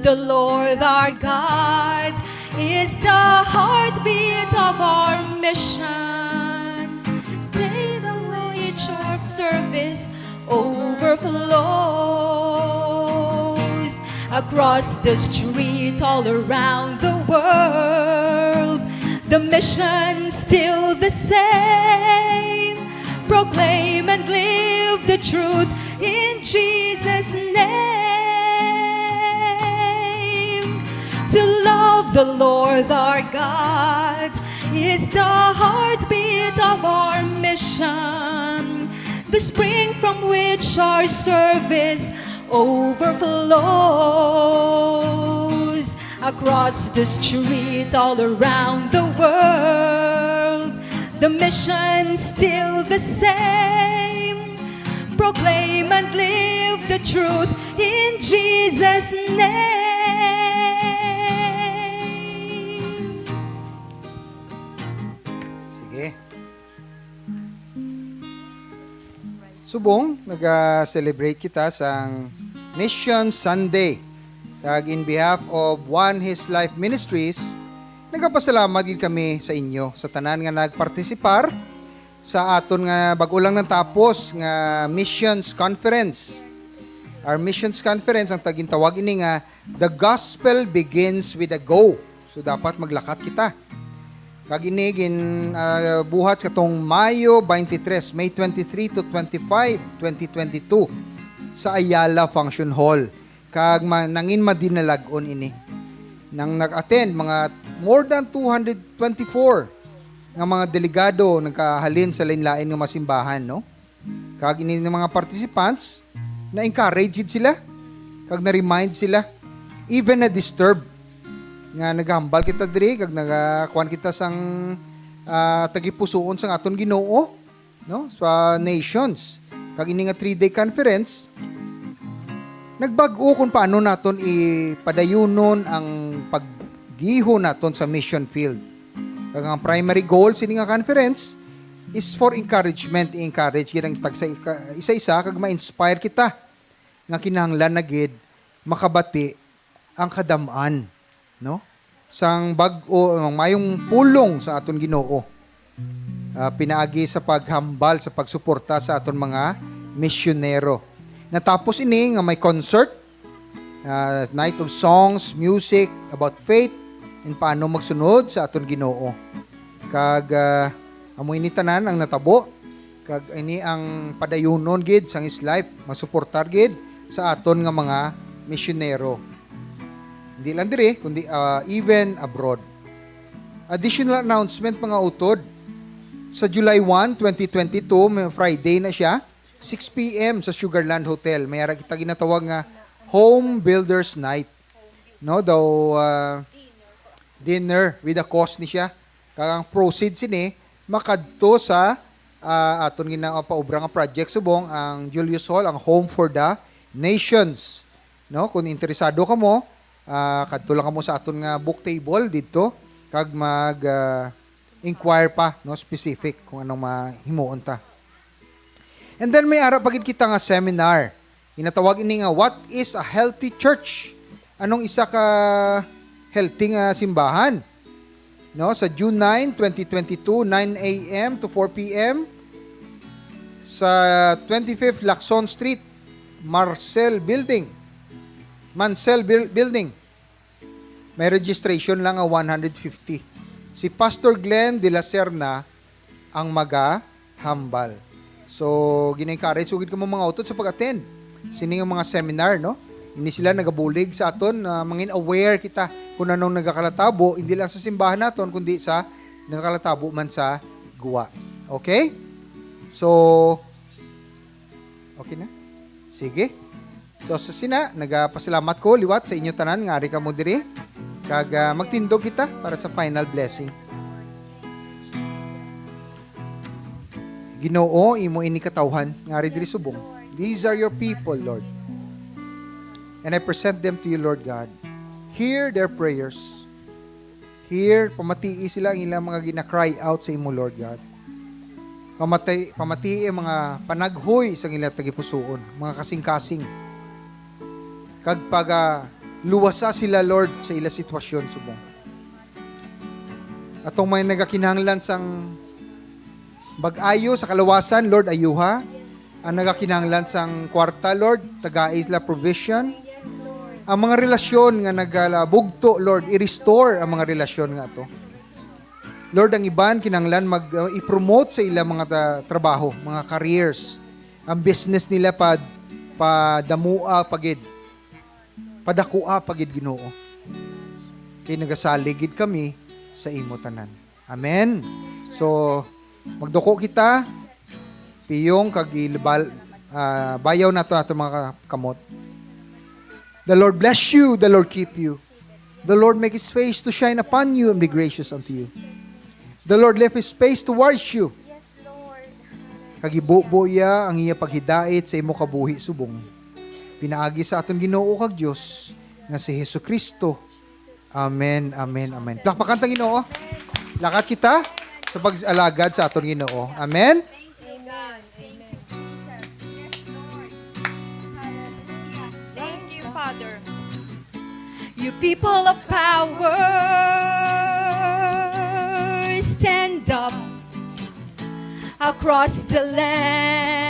The Lord our God is the heartbeat of our mission. Day the which our service overflows across the street all around the world. The mission still the same. Proclaim and live the truth in Jesus' name. To love the Lord our God is the heartbeat of our mission, the spring from which our service overflows across the street all around the world. The mission still the same. Proclaim and live the truth in Jesus' name. Sige. Subong, naga-celebrate kita sang Mission Sunday. Kag in behalf of One His Life Ministries, nagapasalamat gid kami sa inyo, sa tanan nga nagpartisipar sa aton nga bag-o lang natapos nga missions conference. Our missions conference, ang tagintawag ini nga The Gospel Begins with a Go. So dapat maglakat kita. Kag ini gin ah, buhat katong Mayo twenty-three, May twenty-three to twenty-five, twenty twenty-two sa Ayala Function Hall. Kag ma- nangin madinalag-on ini. Nang nag-attend mga more than two hundred twenty-four nga mga delegado nagkahalin sa lain-lain nga mga simbahan, no? Kag ini nga mga participants, na-encourage gid sila, kag na-remind sila, even na-disturb nga naghambal kita diri kag nagakuan kita sang ah, tagipusoon sang aton Ginoo, no, sa nations. Kag ini nga three-day conference, nagbag-o kung paano naton ipadayunon ang paggiho naton sa mission field. Kag ang primary goal sini nga conference is for encouragement, i-encourage gid ang tagsa isa-isa kag ma-inspire kita nga kinahanglan na gid makabati ang kadam-an, no? Sang bag-o, ang mayong pulong sa aton Ginoo. Ah, pinaagi sa paghambal sa pagsuporta sa aton mga misyonero. Natapos ini nga may concert, ah, night of songs, music about faith, and paano magsunod sa aton Ginoo. Kag ah, amo ini tanan ang natabo, kag ini ang padayunon gid sang His Life, masuportar gid sa aton nga mga misyonero. Hindi lang diri, kundi ah, even abroad. Additional announcement, mga utod. Sa July one, twenty twenty-two, may Friday na siya, six p m sa Sugarland Hotel. May ara kita ginatawag nga Home Builders Night. No, daw ah, dinner with a cause ni siya. Kag ang proceeds sini makadto sa ah, aton ginapaubra nga project subong ang Julius Hall, ang Home for the Nations. No, kung interesado kamo, ah, kadto lang kamo sa aton nga book table didto kag mag ah, inquire pa, no, specific kung anong mahimuon ta. And then may ara pa gid kita nga seminar. Ginatawag ini nga, "What is a healthy church?" Anong isa ka healthy nga simbahan? No, sa June nine, twenty twenty-two, nine a m to four p m sa twenty-fifth Lacson Street, Marcel Building. Mansell Buil- Building. May registration lang nga one hundred fifty. Si Pastor Glenn de la Serna ang maga hambal. So, gina-encourage ko gid kamo mga utod sa pag-attend sini nga mga seminar, no? Ini sila nagabulig sa aton, ah, mangin aware kita kung anong nagakalatabo, hindi lang sa simbahan naton, kundi sa nagakalatabo man sa guwa. Okay? So, okay na? Sige. So, sa sina, nagapasalamat ko liwat sa inyo tanan nga ari kamo diri. Kag ah, magtindog kita para sa final blessing. Ginoo, imo ini katawhan nga ari diri subong. These are your people, Lord. And I present them to you, Lord God. Hear their prayers. Hear, pamatii sila ang ilang mga gina-cry out sa imo, Lord God. Pamatay, pamatii ang mga panaghoy sa ila tagipusoon, mga kasing-kasing. Kag pagaluwasa sila, Lord, sa ila sitwasyon subong. Atong may nagakinahanglan sang bag-ayo sa kalawasan, Lord, ayuha. Ang nagakinahanglan sang kwarta, Lord, tagai sila provision. Ang mga relasyon nga nagalabugto, Lord, i-restore ang mga relasyon nga ato. Lord, ang iban kinahanglan mag uh, i-promote sa ilang mga ta- trabaho, mga careers. Ang business nila pa padamua pa gid. Padakua pa gid, Ginoo. Kay nagasalig gid kami sa imo tanan. Amen. So, magduko kita, piyong kag ilbal, ah, bayaw nato ato mga kamot. The Lord bless you, the Lord keep you. The Lord make his face to shine upon you and be gracious unto you. The Lord lift his face towards you. Kag ibubo iya ang iya paghidait sa imo kabuhi subong. Pinaagi sa aton Ginoo kag Dios nga si Jesu-Cristo. Amen, amen, amen. Plakpakan ta Ginoo. Lakat kita sa pag-alagad sa aton Ginoo. Amen. Amen. Amen. Jesus. Yes, Lord. Hallelujah. Thank you, Father. You people of power, stand up across the land.